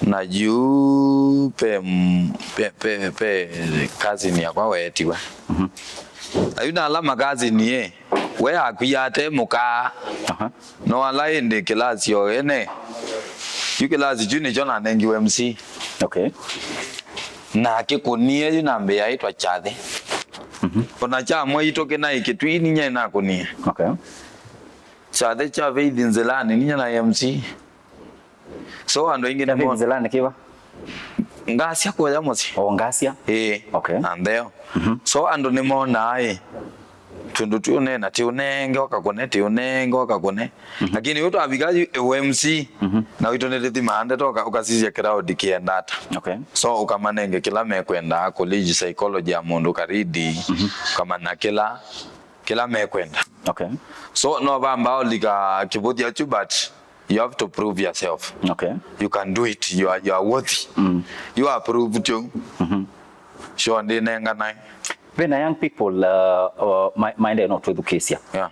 Na yu pe m-, pe, pe, pe cousin yakwa weetiwe. Mhm. Na yu na ala makasini ĩ, we akwia ate mũka. Aha. No ala ĩndĩ kĩlasi o ene. Yu kĩlasi kyu nĩkyo nanengiwe M C. Okay. Na akĩkũnie yu nambĩa aitwa Chathi. Mhm. Ona kya mwaitũ kĩnaĩ Kĩtui ninyie nakũnie. Okay. Kyathĩ kya Faith Nzĩlanĩ ninyie na M C. So andũ aingĩ nĩ Faith mon- Nzĩlanĩ kĩva? Ngasya kũya mũsyĩ. O Ngasya? Ĩĩ. Okay. Na ntheo. Mhm. So andũ nĩmonaa ĩ, tũndũ tũũneena, tĩũnenge ũkakũne, tĩũnenge ũkakũne. Mhm. Lakini yu twavika yu, ĩ, M C, mhm, na witũ nĩtĩthimaa ndeto ũka-, ũkasisya crowd kĩenda ata. Okay. So ũkamanenge kĩla mekwendaa, college psychology ya mũndũ karidi, mhm, ũkamanya kĩla, kĩla mekwenda. Okay. So no vamba ũlika kĩvũthya kyu, but you have to prove yourself. Okay. You can do it. You are, you are worthy. Mm. You are proved to. Mhm. Sure, ndinenganae. Vena young people, uh, uh, ma-, maendee no twĩthukĩĩsya. Yeah.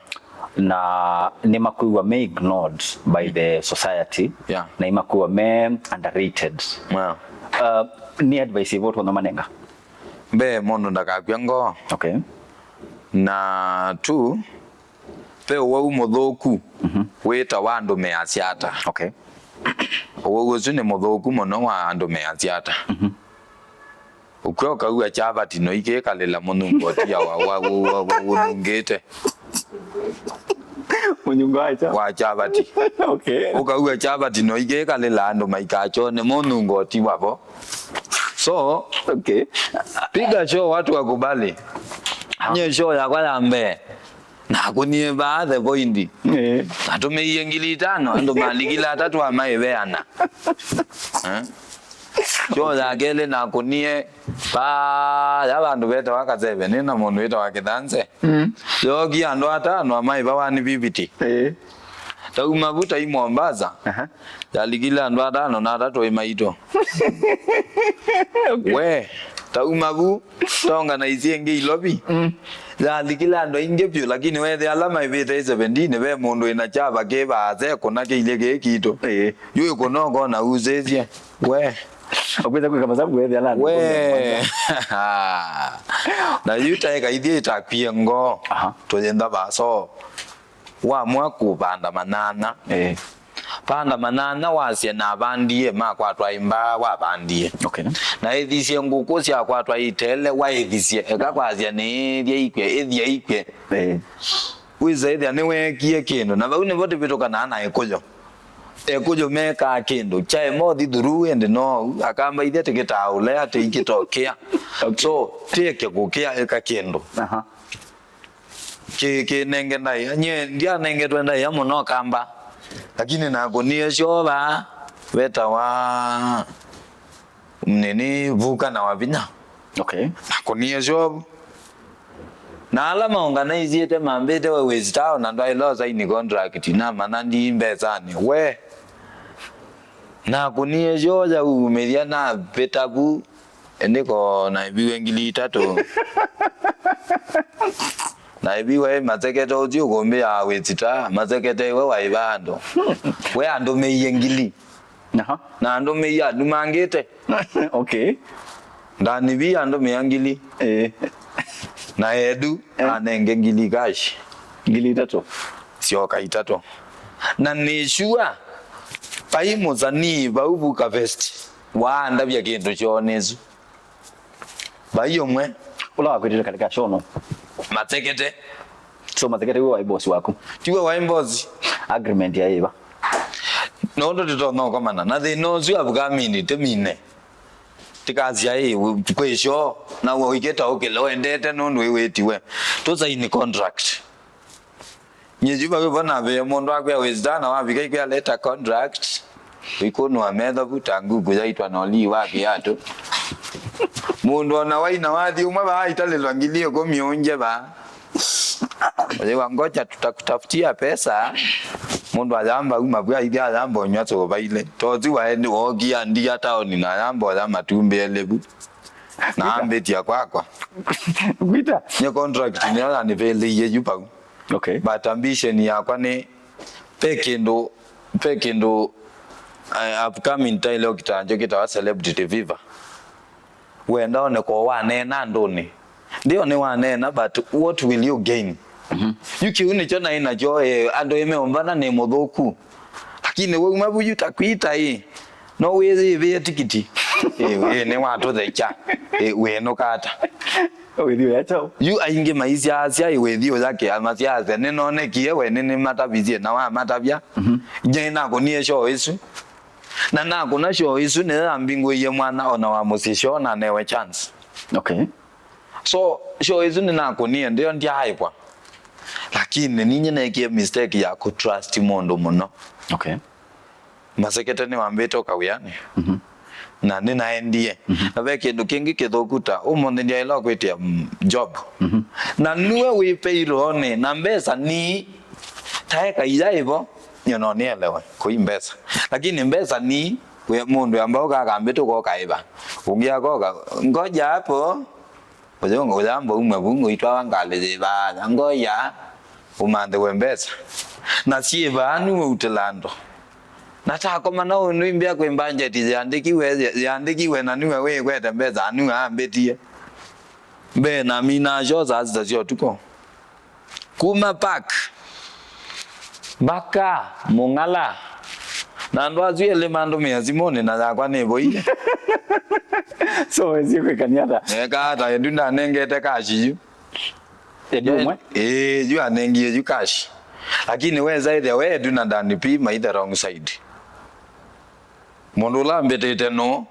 Na nĩmakwĩw'a me ignored by the society. Yeah. Na imakwĩw'a me underrated. Yeah. Uh, nĩ advice ĩvo twonya manenga? Mbee, mũndũ ndakakw'e ngoo. Okay. Na tu, ve ũwau mũthũku, mhm, wĩtawa andũ measya ata. Okay. Ũwau ũsu nĩ mũthũku mũno wa andũ measya ata. Mhm. Ũkw'a ũkaua kyavati no ikĩkalĩla mũnungo ũtia wa, wa, wa, wa, wa, ũnungĩte. Mũnyungo wa kya? Wa kyavati. Okay. Ũkaua kyavati no ikĩkalĩla andũ maikakyone mũnungo ũti wavo. So, okay, piga show watu wakubali. Nye show yakwa ya mbee. Nakũnie vaa the point. Eh. Natũmĩie ngili itano, andũ malikile atatũ amaiveana. Eh? Show ya kelĩ nakũnie vaa ya vandũ vetawa Kaseve, nĩ na mũndũ wĩtawa Kĩthanze. Mm. Yookie andũ atano amaiva one fifty. Eh. Tauma vu tai Mombasa. Aha. Yalikile andũ atano na atatũ ĩ maitũ. Okay. We, tauma vu, taonganaisye ĩngĩ Ilovi. Mm. Yalikile andũ aingĩ vyũ, lakini wethĩa ala maivĩte ĩ seventeen, ve mũndũ wĩna kyava kĩ vaasa ekũna kĩilye kĩĩ kitũ. Ĩĩ. Yu ĩkũna ũkona usĩsye. We. Ũkwĩsa kwĩka masavu wethĩa ala andũ we. Na yu taeka ithyĩ ĩtakwie ngoo. Aha. Tũyĩntha vaso. Wamua kũvanda manyanya. Eh. Vanda manyanya wasye navandie, makwatwa ĩ mbaa wavandie. Okay. Na ĩthisye ngũkũ syakwatwa ĩ tele waĩthisye. Eka kwasya nĩĩthya ikw'e, ĩthya ikw'e. Eh. Wĩsa ĩthĩa nĩweekie kĩndũ. Na vau nĩvo tũvĩtũkanaa na Ĩkũyũ. Ĩkũyũ mekaa kĩndũ. Kyaema ũthi through ĩndĩ no akamba ithyĩ tĩkĩtaa ũlea tĩikĩtokĩa. Okay. So, tĩeke kũkĩa ĩka kĩndũ. Aha. Kĩ-, kĩnenge ndaĩa. Nyie ndyanengetwe ndaĩa mũno kamba. Lakini nakũnie syoo vaa vetawa nini vuka na wavinya. Okay. Nakũnie syoo vu. Na ala maorganiziĩte mambĩte we wĩsitao na ndwaĩle ũsaini contract namanya ndi mbesanĩ. We. Nakũnie syoo ya umĩthya navĩta vu. Ĩndĩ ko naĩviwe ngili itatũ. Naĩviwe ĩ masekete ũthi ũkũmbĩ ya wĩsita, masekete iwe waĩ vandũ. We andũmĩie ngili. Aha. Na andũmĩie anumangĩte. Okay. Ndanivi andũmĩa ngili. Eh. Na Edu, eh, anenge ngili cash. Ngili itatũ. Syoka itatũ. Na nĩ sure, vai mũsanii vau Vuka Fest. Waandavya kĩndũ kyoo nĩsu. Vai ũmwe. Ũla wakwĩtĩte katika show no? Matekete. So Matekete we waĩ boss waku? Tiwe waĩ boss. Agreement ya ĩva? Nũndũ tũtonya ũkomana na thĩna ũsu upcoming tĩmine. Tĩkasya ĩ, kwĩ show, na ũikĩtaũkĩle wendete nũndũ wĩwĩtiwe. Tũsaini contract. Nyie yu vau vo navee mũndũ akwĩa wĩsitana wavika ikwĩa letter contract, ũikũnũa metho vu ta nguku yaitwa na ũlii wa kĩatũ. Mũndũ ona waina wathi ũmwe vaa aitalĩlwa ngili ĩkũmi ũngye vaa. Ũyĩwa ngoja tutakutafutia pesa. Mũndũ ayamba uma vu aithi ayamba ũnywa sovaile. Tothi waende wookia ndia taoni na ayamba oya matumbĩ elĩ vu. Na ambĩtia kwakwa. Kwita? Nye contract nĩyo yanĩvĩlĩie yu vau. Okay. But ambition yakwa nĩ ve kĩndũ, ve kĩndũ, eh, upcoming taile ũkitanjo kĩtawa celebrity fever. Wenda one ko waneena andũnĩ. Ndio nĩ waneena, but what will you gain? Mhm. Yu kĩu nĩkyo naĩ nakyo, eh, andũ ĩmeũmbana nĩ mũthũku. Lakini wauma vu yu ta kwita ĩ, no wĩyĩvĩe tikiti. Ĩ, ĩ, nĩ watũthecha. Ĩ, wĩnũka ata? Wĩthi ũya kyaũ? Yu aingĩ maisyaasya ĩ wĩthi ũya kĩ, amasyaasya, "Nĩnonekie we, nĩnĩmatavisye," na wamatavya. Mhm. Nyie nakũnie show ĩsu. Na nakũna show ĩsu, nĩyo yambingũie mwanya ona wa mũsyĩ show na newe chance. Okay. So, show ĩsu nĩnakũnie, ndĩo ndyaaĩkwa. Lakini ninyie neekie mistake ya kũtrust mũndũ mũno. Okay. Masekete nĩwambĩte ũka wĩanĩ. Mhm. Na nĩnaendie. Mhm. Na ve kĩndũ kĩngĩ kĩthũku ta, ũmũnthĩ ndyaĩla kwĩtĩa, mm, job. Mhm. Na nue wĩ payrollnĩ, na mbesa ni, taeka iya ĩvo, nyo no nĩelewe, kũi mbesa. Lakini mbesa ni, we mũndũ amba ũka akambĩte ũkoka ĩva. Ũngĩ akoka, ngoja hapo. Ũyũ ũyamba umwe vu ngũitwawa ngalĩ yĩ vaa, ngoya, ũmanthĩwe mbesa. Na syĩ vaa nue ũtĩla andũ. Na takoma na ũnũimbĩa kwĩ mbanjeti yĩandĩkiwe, yĩandĩkiwe na nue wĩkwete mbesa, nue ambĩtie. Mbee na mina show saa sita sya ũtukũ. Kuma park. Mbaka Mũng'ala. Na andũ asu elĩ mandũmĩa simũnĩ na yakwa nĩvũile. So, wesie kwĩkania ata? Eka ata, ĩndũ ndanengete cash yu. Ĩndĩ ũmwe? Ĩĩ, yu anengie yu cash. Lakini weza ĩthĩa we ĩndũ na Danny P maithe wrong side. Mũndũ ũla ambĩtĩte nũ?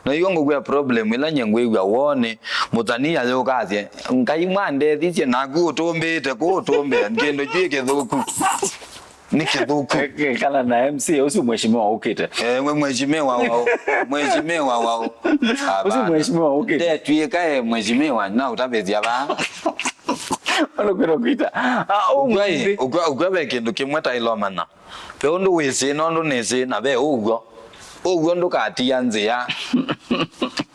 Na yu ngũkwĩa problem ĩla nyie ngwĩw'a woo nĩ mũtani ayũka asye, "Ngai mwandethisye, naku ũtũmbĩĩte kũ ũtũmbĩa? Kĩndũ kyu kĩthũku. Nĩ kĩthũku." Kana na M C A ũsu mheshimiwa ũkĩte. Eh, mwe mheshimiwa wao. Mheshimiwa wao. Ũsu mheshimiwa ũkĩte. Ndetwĩka e mheshimiwa, na ũtavĩthya vaa. Ona kwĩrwo kwita. Ah, ũkwai, ũkwai, ũkwai ve kĩndũ kĩmwe tailomana. Ve ũndũ wĩsĩ, nũndũ nĩsĩ, na ve ũw'o. Ũw'o ndũkatia nzĩa.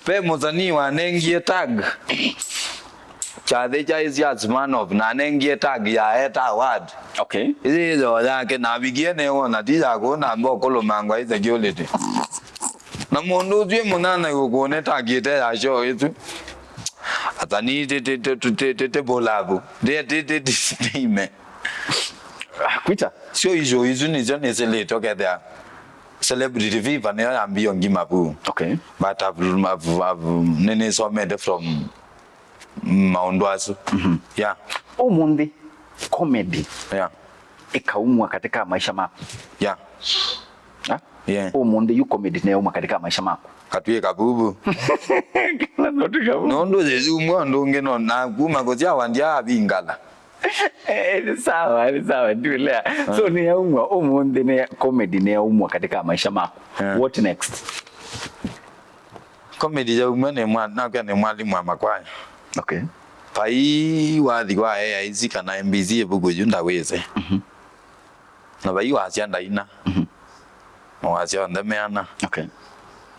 Ve mũsanii wanengie tag. Kyathĩ kyaĩ sya Smirnoff, na anengie tag ya eta award. Okay. Ĩyĩ yo yake, na avikie nĩwona, ti ya kũũ namba ũkũlũmangwa ĩ security. Na mũndũ ũsu ĩ mũnyanyae ũkũne tag ĩte ya show ĩsu. Asanii ti, ti, ti, ti, ti, ti, ti bũlavu. Ti, ti, ti, ti, ti ime. Ah, kwita. Sio icio isu nĩsyo nĩsĩlĩtwe kethĩa celebrity fever nĩyo yambio ngima vu. Okay. But I've, I've, I've, nĩnĩsomete from maũndũ asu. Mhm. Yeah. Ũmũnthĩ comedy. Yeah. Ĩkaumwa katika maisha maku. Yeah. Ah? Yeah. Ũmũnthĩ yu comedy neyauma katika maisha maku. Katwĩ kavuvu. Kana no ti kavuvu. Nũndũ yeyumwa ũndũ ũngĩ no na kuma kũsyawa ndyavingala. Eh, ni sawa, ni sawa, ndiulea. So, ni yaumwa, ũmũnthĩ ni comedy ni yaumwa katika maisha maku. Yeah. What next? Comedy yaumwa ni mwa-, nakwĩa ni mwalimu wa makwaya. Okay. Vai wathi wa A I C kana M B C ivuku yu ndawĩse. Mhm. Na vai wasya ndaina. Mhm. Mawasya onthe meana. Okay.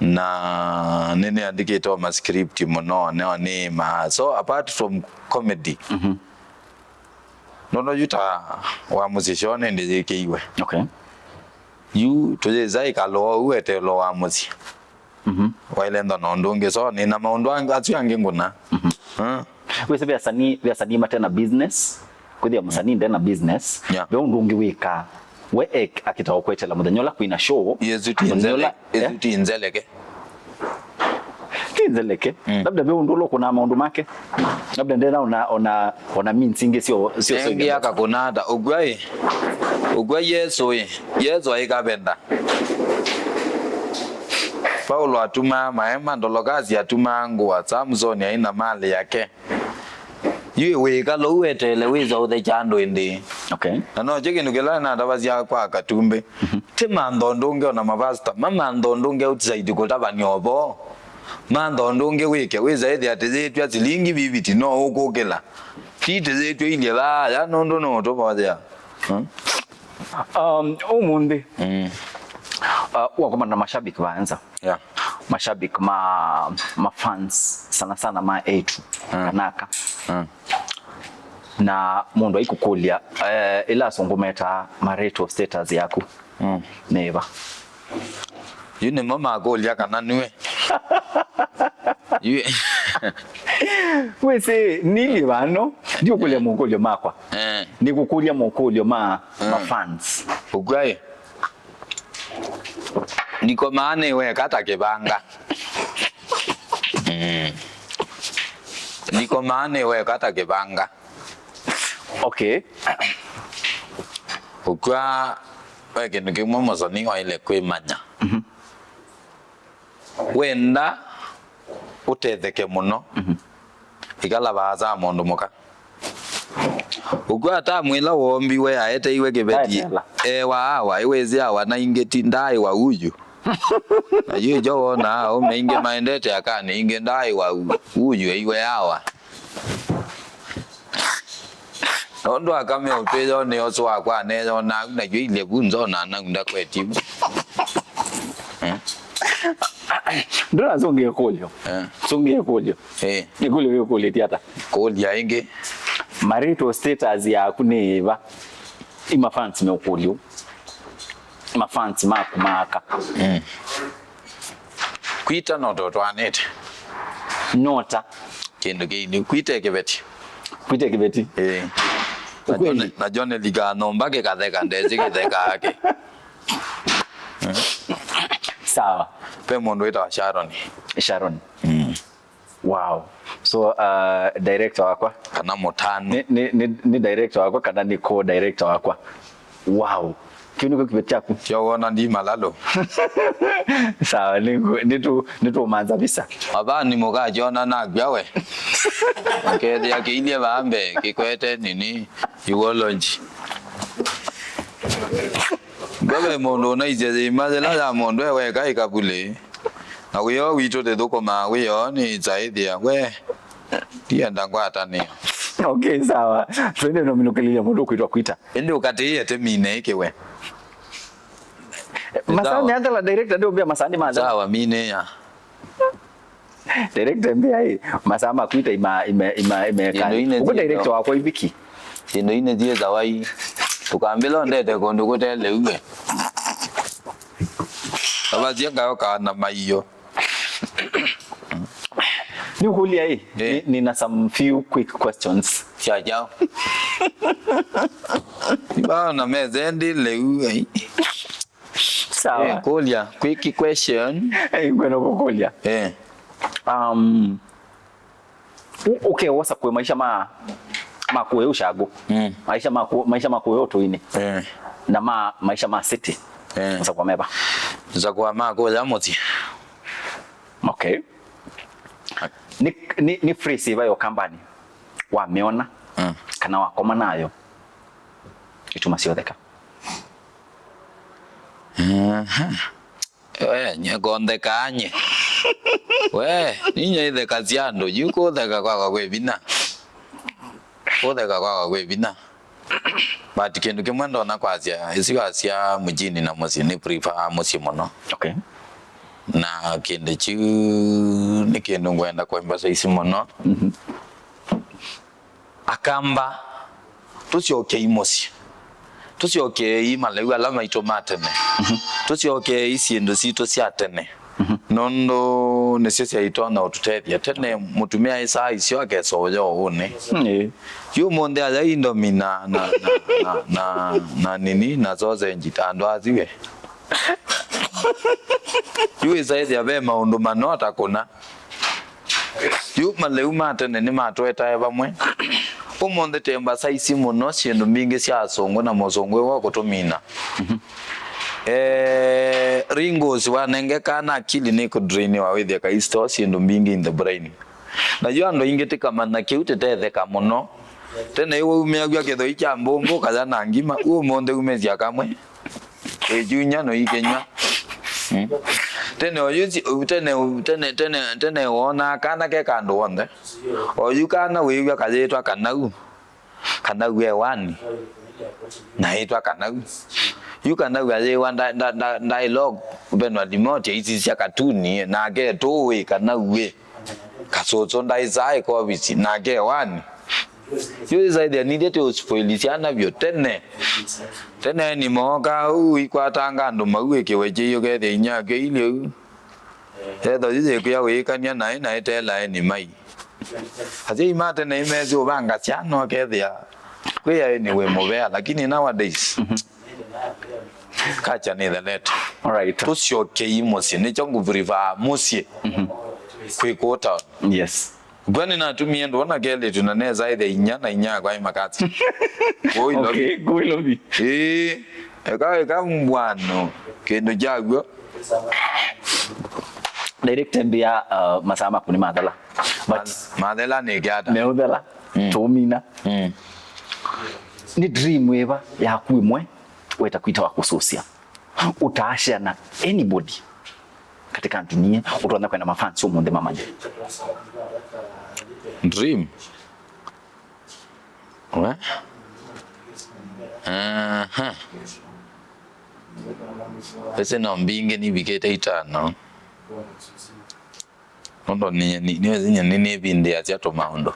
Na nĩnĩandĩkĩte o ma script mũno, neo nĩ ma. So apart from comedy, mhm, nono yu ta wa mũsyĩ show nĩndĩyĩkĩiwe. Okay. Yu tũyĩsa ĩkalo ũu eteelo wa mũsyĩ. Mhm. Wailenda na ũndũ ũngĩ. So nĩna maũndũ ang-, asu angĩ ngũna. Mhm. Mm. Wĩsĩ ve asanii, ve asanii mate na business, kwĩthĩa mũsanii nde na business, yeah, ve ũndũ ũngĩ wĩkaa. We ek-, akĩta ũkwetela mũthenya ũla kwĩna show, yesu ti mũthenya nzele, ũla, yesu eh? Ti nzeleke. Ti nzeleke. Mm. Labda ve ũndũ ũla ũkũnaa maũndũ make. Labda ndena ona, ona, ona means ingĩ sio, sio, sio engi ingĩ. Akakunata, ũkwai, ũkwai Yesu ĩ, Yesu aikavenda. Paulo atumaa maema, Ndolokasi atumaa ngũa, Samsoni aina malĩ yake. Yu wĩkalo ũu weteele wĩsa ũthekya andũ ĩndĩ. Okay. Na nokyo kĩndũ kĩla natavasya kwa Katumbĩ. Mhm. Ti mantha ũndũ ũngĩ ona mavasta, mamantha ũndũ ũngĩ outside kũtavany'a ũvoo. Mantha ũndũ ũngĩ wĩke, wĩsa ĩthĩa tĩyĩtw'a silingi viviti no ũkũkĩla. Ti tĩyĩtw'a ilye vaa, ya nũndũ nũũtũvoyea. Hmm? Um, ũmũnthĩ, mm, uh, wakomana na mashabiki vaenza. Yeah. Mashabiki ma, ma fans sana sana ma etu, mm, kanaka. Mm. Na mũndũ aikũkũlya, eh, ĩla asũngũ metaa marital status yaku. Mm. Nĩ ĩva? Yu nĩmo makũlya kana nue. Yu- Wĩsĩ, nilĩ vano, ndiũkũlya, eh, mokũlyo makwa. Eh. Nĩkũkũlya mokũlyo ma, eh, ma fans. Ũkwai. Ndikomaa nĩ weka ta kĩvanga. Mm. Ndikomaa nĩ weka ta kĩvanga. Okay. Ũkw'a ve kĩndũ kĩmwe mũsanii waĩle kwĩmanya. Mhm. Wenda ũtetheke mũno, mhm, ĩkala vaasa mũndũ mũka. Ũkw'a atamwĩla wombiwe aeteiwe kĩveti. Aetela. E wa awa, ĩwĩsĩ awa na ingĩ ti ndaĩ wa uyu. Na yu ĩkyo wonaa aũme ingĩ maendete akanĩ ingĩ ndaĩ wa u-, uyu eiwe awa. Nũndũ aka meũtwĩyonĩ ũsũ wakwa aneyonaa u na yu ilye vu nzona nau ndakwetiu. Eh? Ndona sũngĩe kũlyo. Eh. Sũngĩe kũlyo. Eh. Nĩ kũlyo wĩkũlĩtye ata? Kũlya ĩngĩ. Marital status yaku nĩ ĩva? Ĩ mafans meũkũlya. Ĩ mafans maku maaka. Mm. Kwita no tũtwaanĩte. Nota. Kĩndũ kĩini. Kwita kĩveti. Kwita kĩveti. Eh. Na Ukweli. John, na John liga nyũmba kĩkatheka ndesĩ kĩtheka ake. Sawa. Pe mũndũ wĩtawa Sharon. Sharon. Mm. Wow. So, uh, director wakwa. Kana mũtanu. Nĩ, nĩ, nĩ, nĩ director wakwa kana nĩ co-director wakwa. Wow. Kĩu nĩkyo kĩveti kyaku. Kyo wona ndi malalo. Sawa, nĩ, nĩ tu, nĩ tu manza visa. Abani mũkajona nakw'a we. Akethĩa kĩilye vambe, kĩkwete nini, eulogy. Ngove mũndũ ũnaisye yĩima yĩla ya mũndũ e weka ĩkavulĩ. Na wĩoo witũ tũthũkũmaa wĩoo nĩ ĩtaĩthĩa we ndienda ngwatanĩo. Okay, sawa. Twende nominũkĩlĩlya mũndũ ũkwĩtwa Kwita. Ĩndĩ ũkatĩĩe tĩmine ĩkĩwe. Masaa nĩ athela director ndĩũmbĩa masaa nĩ mathela. Sawa, minĩĩa. Director mbĩa ĩ, masaa ma Kwita ima, ima, ima, ima. Ũkũ director wakwa iviki. Syĩndũ inĩ syĩthawa i. Tũkambĩla ũndete kũndũ kũte lĩu we. Avasie ngayokaa na maiyo. Nĩũkũlya ĩ, eh, nĩ, nina some few quick questions. Sya kyaũ? Ibaona meze ndi lĩu, ai. Sawa. Eh, kũlya, quick question. Eh, ngwenda kũkũlya. Eh. Um, Ũ-, ũkewosa kwĩ maisha ma, ma kũĩ ũshagũ. Mm. Maisha ma kũ-, maisha ma kũĩ ũtũinĩ. Eh. Na ma, maisha ma city. Eh. Ũsakwa meva? Nzakwa ma kũya mũsyĩ. Okay. Nĩ, nĩ, nĩ phrase ĩva yo kambani wamĩona, mm, kana wakoma nayo ĩtuma syotheka? Aha. We, nye konthekaa nye. We, ninyie itheka sya andũ, yu kũtheka kwakwa kwĩ vinya. Kũtheka kwakwa kwĩ vinya. But kĩndũ kĩmwe ndonya kwasya, ĩsu wasya mjini na mũsyĩ, nĩ prefer mũsyĩ mũno. Okay. Na kĩndũ kyu nĩ kĩndũ ngwenda kũ emphasize mũno. Mhm. Akamba, tũsyokei mũsyĩ. Tũsyokei malĩu ala maitũ ma tene. Mhm. Tũsyokei syĩndũ sitũ sya tene. Mhm. Nũndũ nĩsyo syaitonya ũtũtethya. Tene mũtumĩa aĩsaa isyo akesa ũya ũũnĩ. Mm, ĩĩ. Yu ũmũnthĩ aya indomi na, na, na, na, na, na nini, na sausage ta andũ asu we. Yu ĩsaĩthya ve maũndũ manoo ta kũna. Yu malĩu ma tene nĩmatũetae vamwe. Ũmũnthĩ tũemphasize mũno syĩndũ mbingĩ sya asũngũ na mũsũngũ ĩwa kũtũmina. Mhm. Eh, ringos wanengeka na akili nĩkũdrainiwa wĩthĩa kaĩ store syĩndũ mbingĩ in the brain. Na yu andũ aingĩ tĩkamanya kĩu tĩtetheka mũno. Tene ĩwaumĩaw'a kĩthoi kya mbũmbũ kaya na ngima, ũmũnthĩ umĩsya kamwe. Ĩkyunya no ikĩnywa. Mm. Tene oyu si-, tene, tene, tene, tene wonaa kana ke kandũ w'onthe. Oyu kana wĩw'a kayĩtwa Kanau. Kanau e wani. Na yĩtwa Kanau. Yu Kanau ayĩwa nda, nda, nda, ndaĩlog venwa limoti aisisya katuni, nake tũĩ Kanau ĩ. Kasũsũ ndaĩsaa ĩkovisi, nake e wani. Yu ĩsaĩthya nithyĩ tũspoili syana vyũ tene. Tene nĩmookaa ũu ikwatanga andũ mau ĩkĩwe kyĩi ũkethĩa inyakyo ilye ũu. Etho yu yĩkwĩa wĩĩkany'a naĩ na ĩtela eni mai. Asyai ma tene imesĩ ũvanga syana ũkethĩa kwĩ aeni wĩ mũvea, lakini nowadays, mhm, culture nĩthelete. Alright. Tũsyokei mũsyĩ, nĩkyo ngũprefer mũsyĩ, mhm, kwĩ kũũ town. Yes. Kwani natumie ndwona kelĩtu na nesa ĩthe inya na inya kwa imakati. Kũu Ilovi. Okay, kũu Ilovi. Ĩĩ, eka, eka mbwano, kĩndũ kyaw'o. Direct mbia, uh, masaa maku nĩ mathela. But mathela nĩ kyata. Meũthela, mm, tũmina. Mm. Nĩ dream ĩva yaku ĩmwe weta kwita wa kũsũsya? Ũtaashare na anybody katika ndunia, ũtonya kwenda mafans ũmũnthĩ mamanye. Dream. We? Aha. Ese no mbingĩ nivikĩte itano. Nũndũ nĩ, nĩ, nĩ, nĩ, nĩ, nĩvindĩasya tũmaũndũ.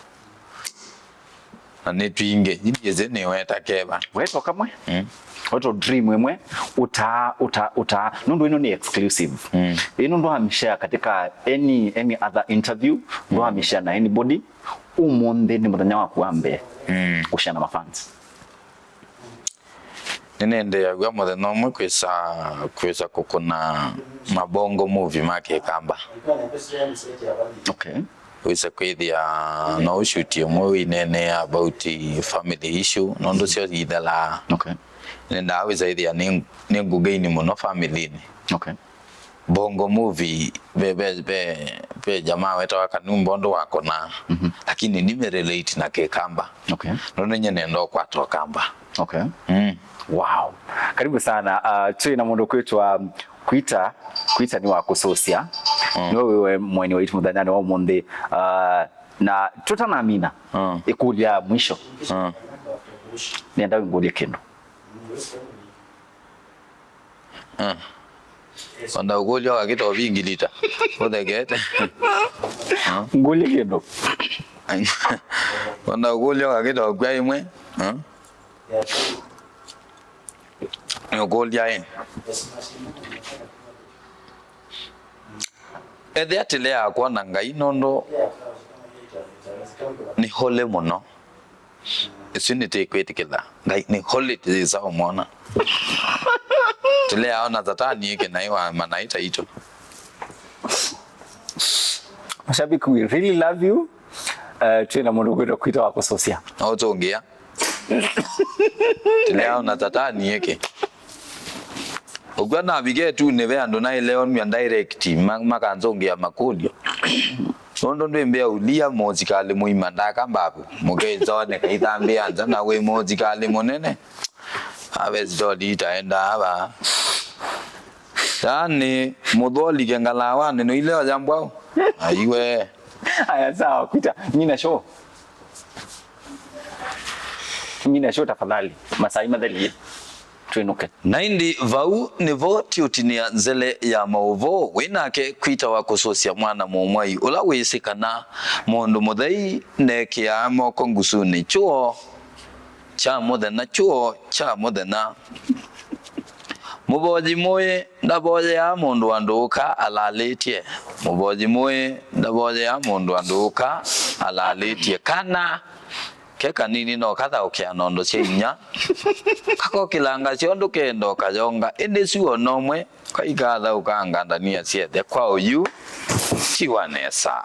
Na nĩ twingĩ, ithyĩ nĩweta keva. Weto kamwe? Mm. Weto dream ĩmwe, ũtaa, ũtaa, ũtaa. Nũndũ ĩno nĩ exclusive. Mm. Ĩno ndwamĩshare katika any, any other interview, ndwamĩshare na anybody. Ũmũnthĩ nĩ mũthenya waku wa mbee, mm, kũshare na mafans. Nĩnendeeaw'a mũthenya ũmwe kwĩsa, kwĩsa kũkũna mabongo movie ma Kĩkamba. Okay. Wĩse kwĩthĩa no ũshuti ũmwe wĩneenea about family issue, nũndũ syo ithelaa. Okay. Nĩndaa wĩsa ĩthĩa nĩ, nĩ ngũgaini mũno family-inĩ. Okay. Bongo movie, ve, ve, ve, ve jamaa wetawa Kanumba ũndũ wakona, mhm, lakini nime relate na Kĩkamba. Okay. Nũndũ nye nenda ũkwata Ũkamba. Okay. Mm. Wow. Karibu sana. Uh, twĩ na mũndũ kwĩtwa Kwita. Kwita nĩ wa kũsũsya. Mm. Nĩwe wĩwe mweni waitũ mũthenyanĩ wa ũmũnthĩ. Uh, na tũtanamina, mm, ĩkũlya ya mwisho. Mm. Nĩenda wĩngũlye kĩndũ. Ah. Wenda ũkũlya ũkakĩta ũvingilita. Ũthekete. Ah. Ngũlye kĩndũ. Wenda ũkũlya ũkakĩta ũkw'a ĩmwe. Ah. Nĩũkũlya ĩ. Ethĩa tĩleaa kwona Ngai nũndũ nĩ holy mũno. Ĩsu nĩtĩkwĩtĩkĩla. Ngai nĩ holy, tĩyĩsa ũmwona. Tũleaona Satani ĩkĩ naĩ wa manaĩ taitũ. Mashabiki, we really love you. Uh, twĩ na mũndũ kwĩtwa Kwita wa kũsũsya. No ũtũngĩa. Tũleaona Satani ĩkĩ. Ũkw'a navika ĩtunĩ ve andũ naĩleonw'a direct, ma-, makanzũngĩa makũlyo. Nũndũ ndwĩmbĩa ũlia mũsikalĩ mũima ndaka mbavu, mũkĩsoneka ithambĩa nza na wĩ mũsikalĩ mũnene. Ave sitoli itaendaa va. Yaani, mũthwolike ngalawanĩ nũileoya mbwaũ? Aiwe. Aya, sawa, Kwita. Nyina show. Nyina show tafadhali. Masai mathelie. Twĩnũke. Na ĩndĩ vau nĩvo tiũtinĩa nzele ya maũvoo wĩ nake Kwita wa kũsũsya mwana mũmwai ũla wĩsĩ kana mũndũ mũthei nekĩaa moko ngusunĩ kyoo kya mũthenya, kyoo kya mũthenya. Mũvoyi mũĩ ndavoyeaa mũndũ andũ ũka alalĩtye. Mũvoyi mũĩ ndavoyeaa mũndũ andũ ũka alalĩtye. Kana ke kanini no kathaũkĩa nondo sya inya. Kakokĩlanga syondũ kenda ũkayonga, ĩndĩ su o nomwe kaikathaũkanga ndania syethe kwa ũyu tiwa nesa.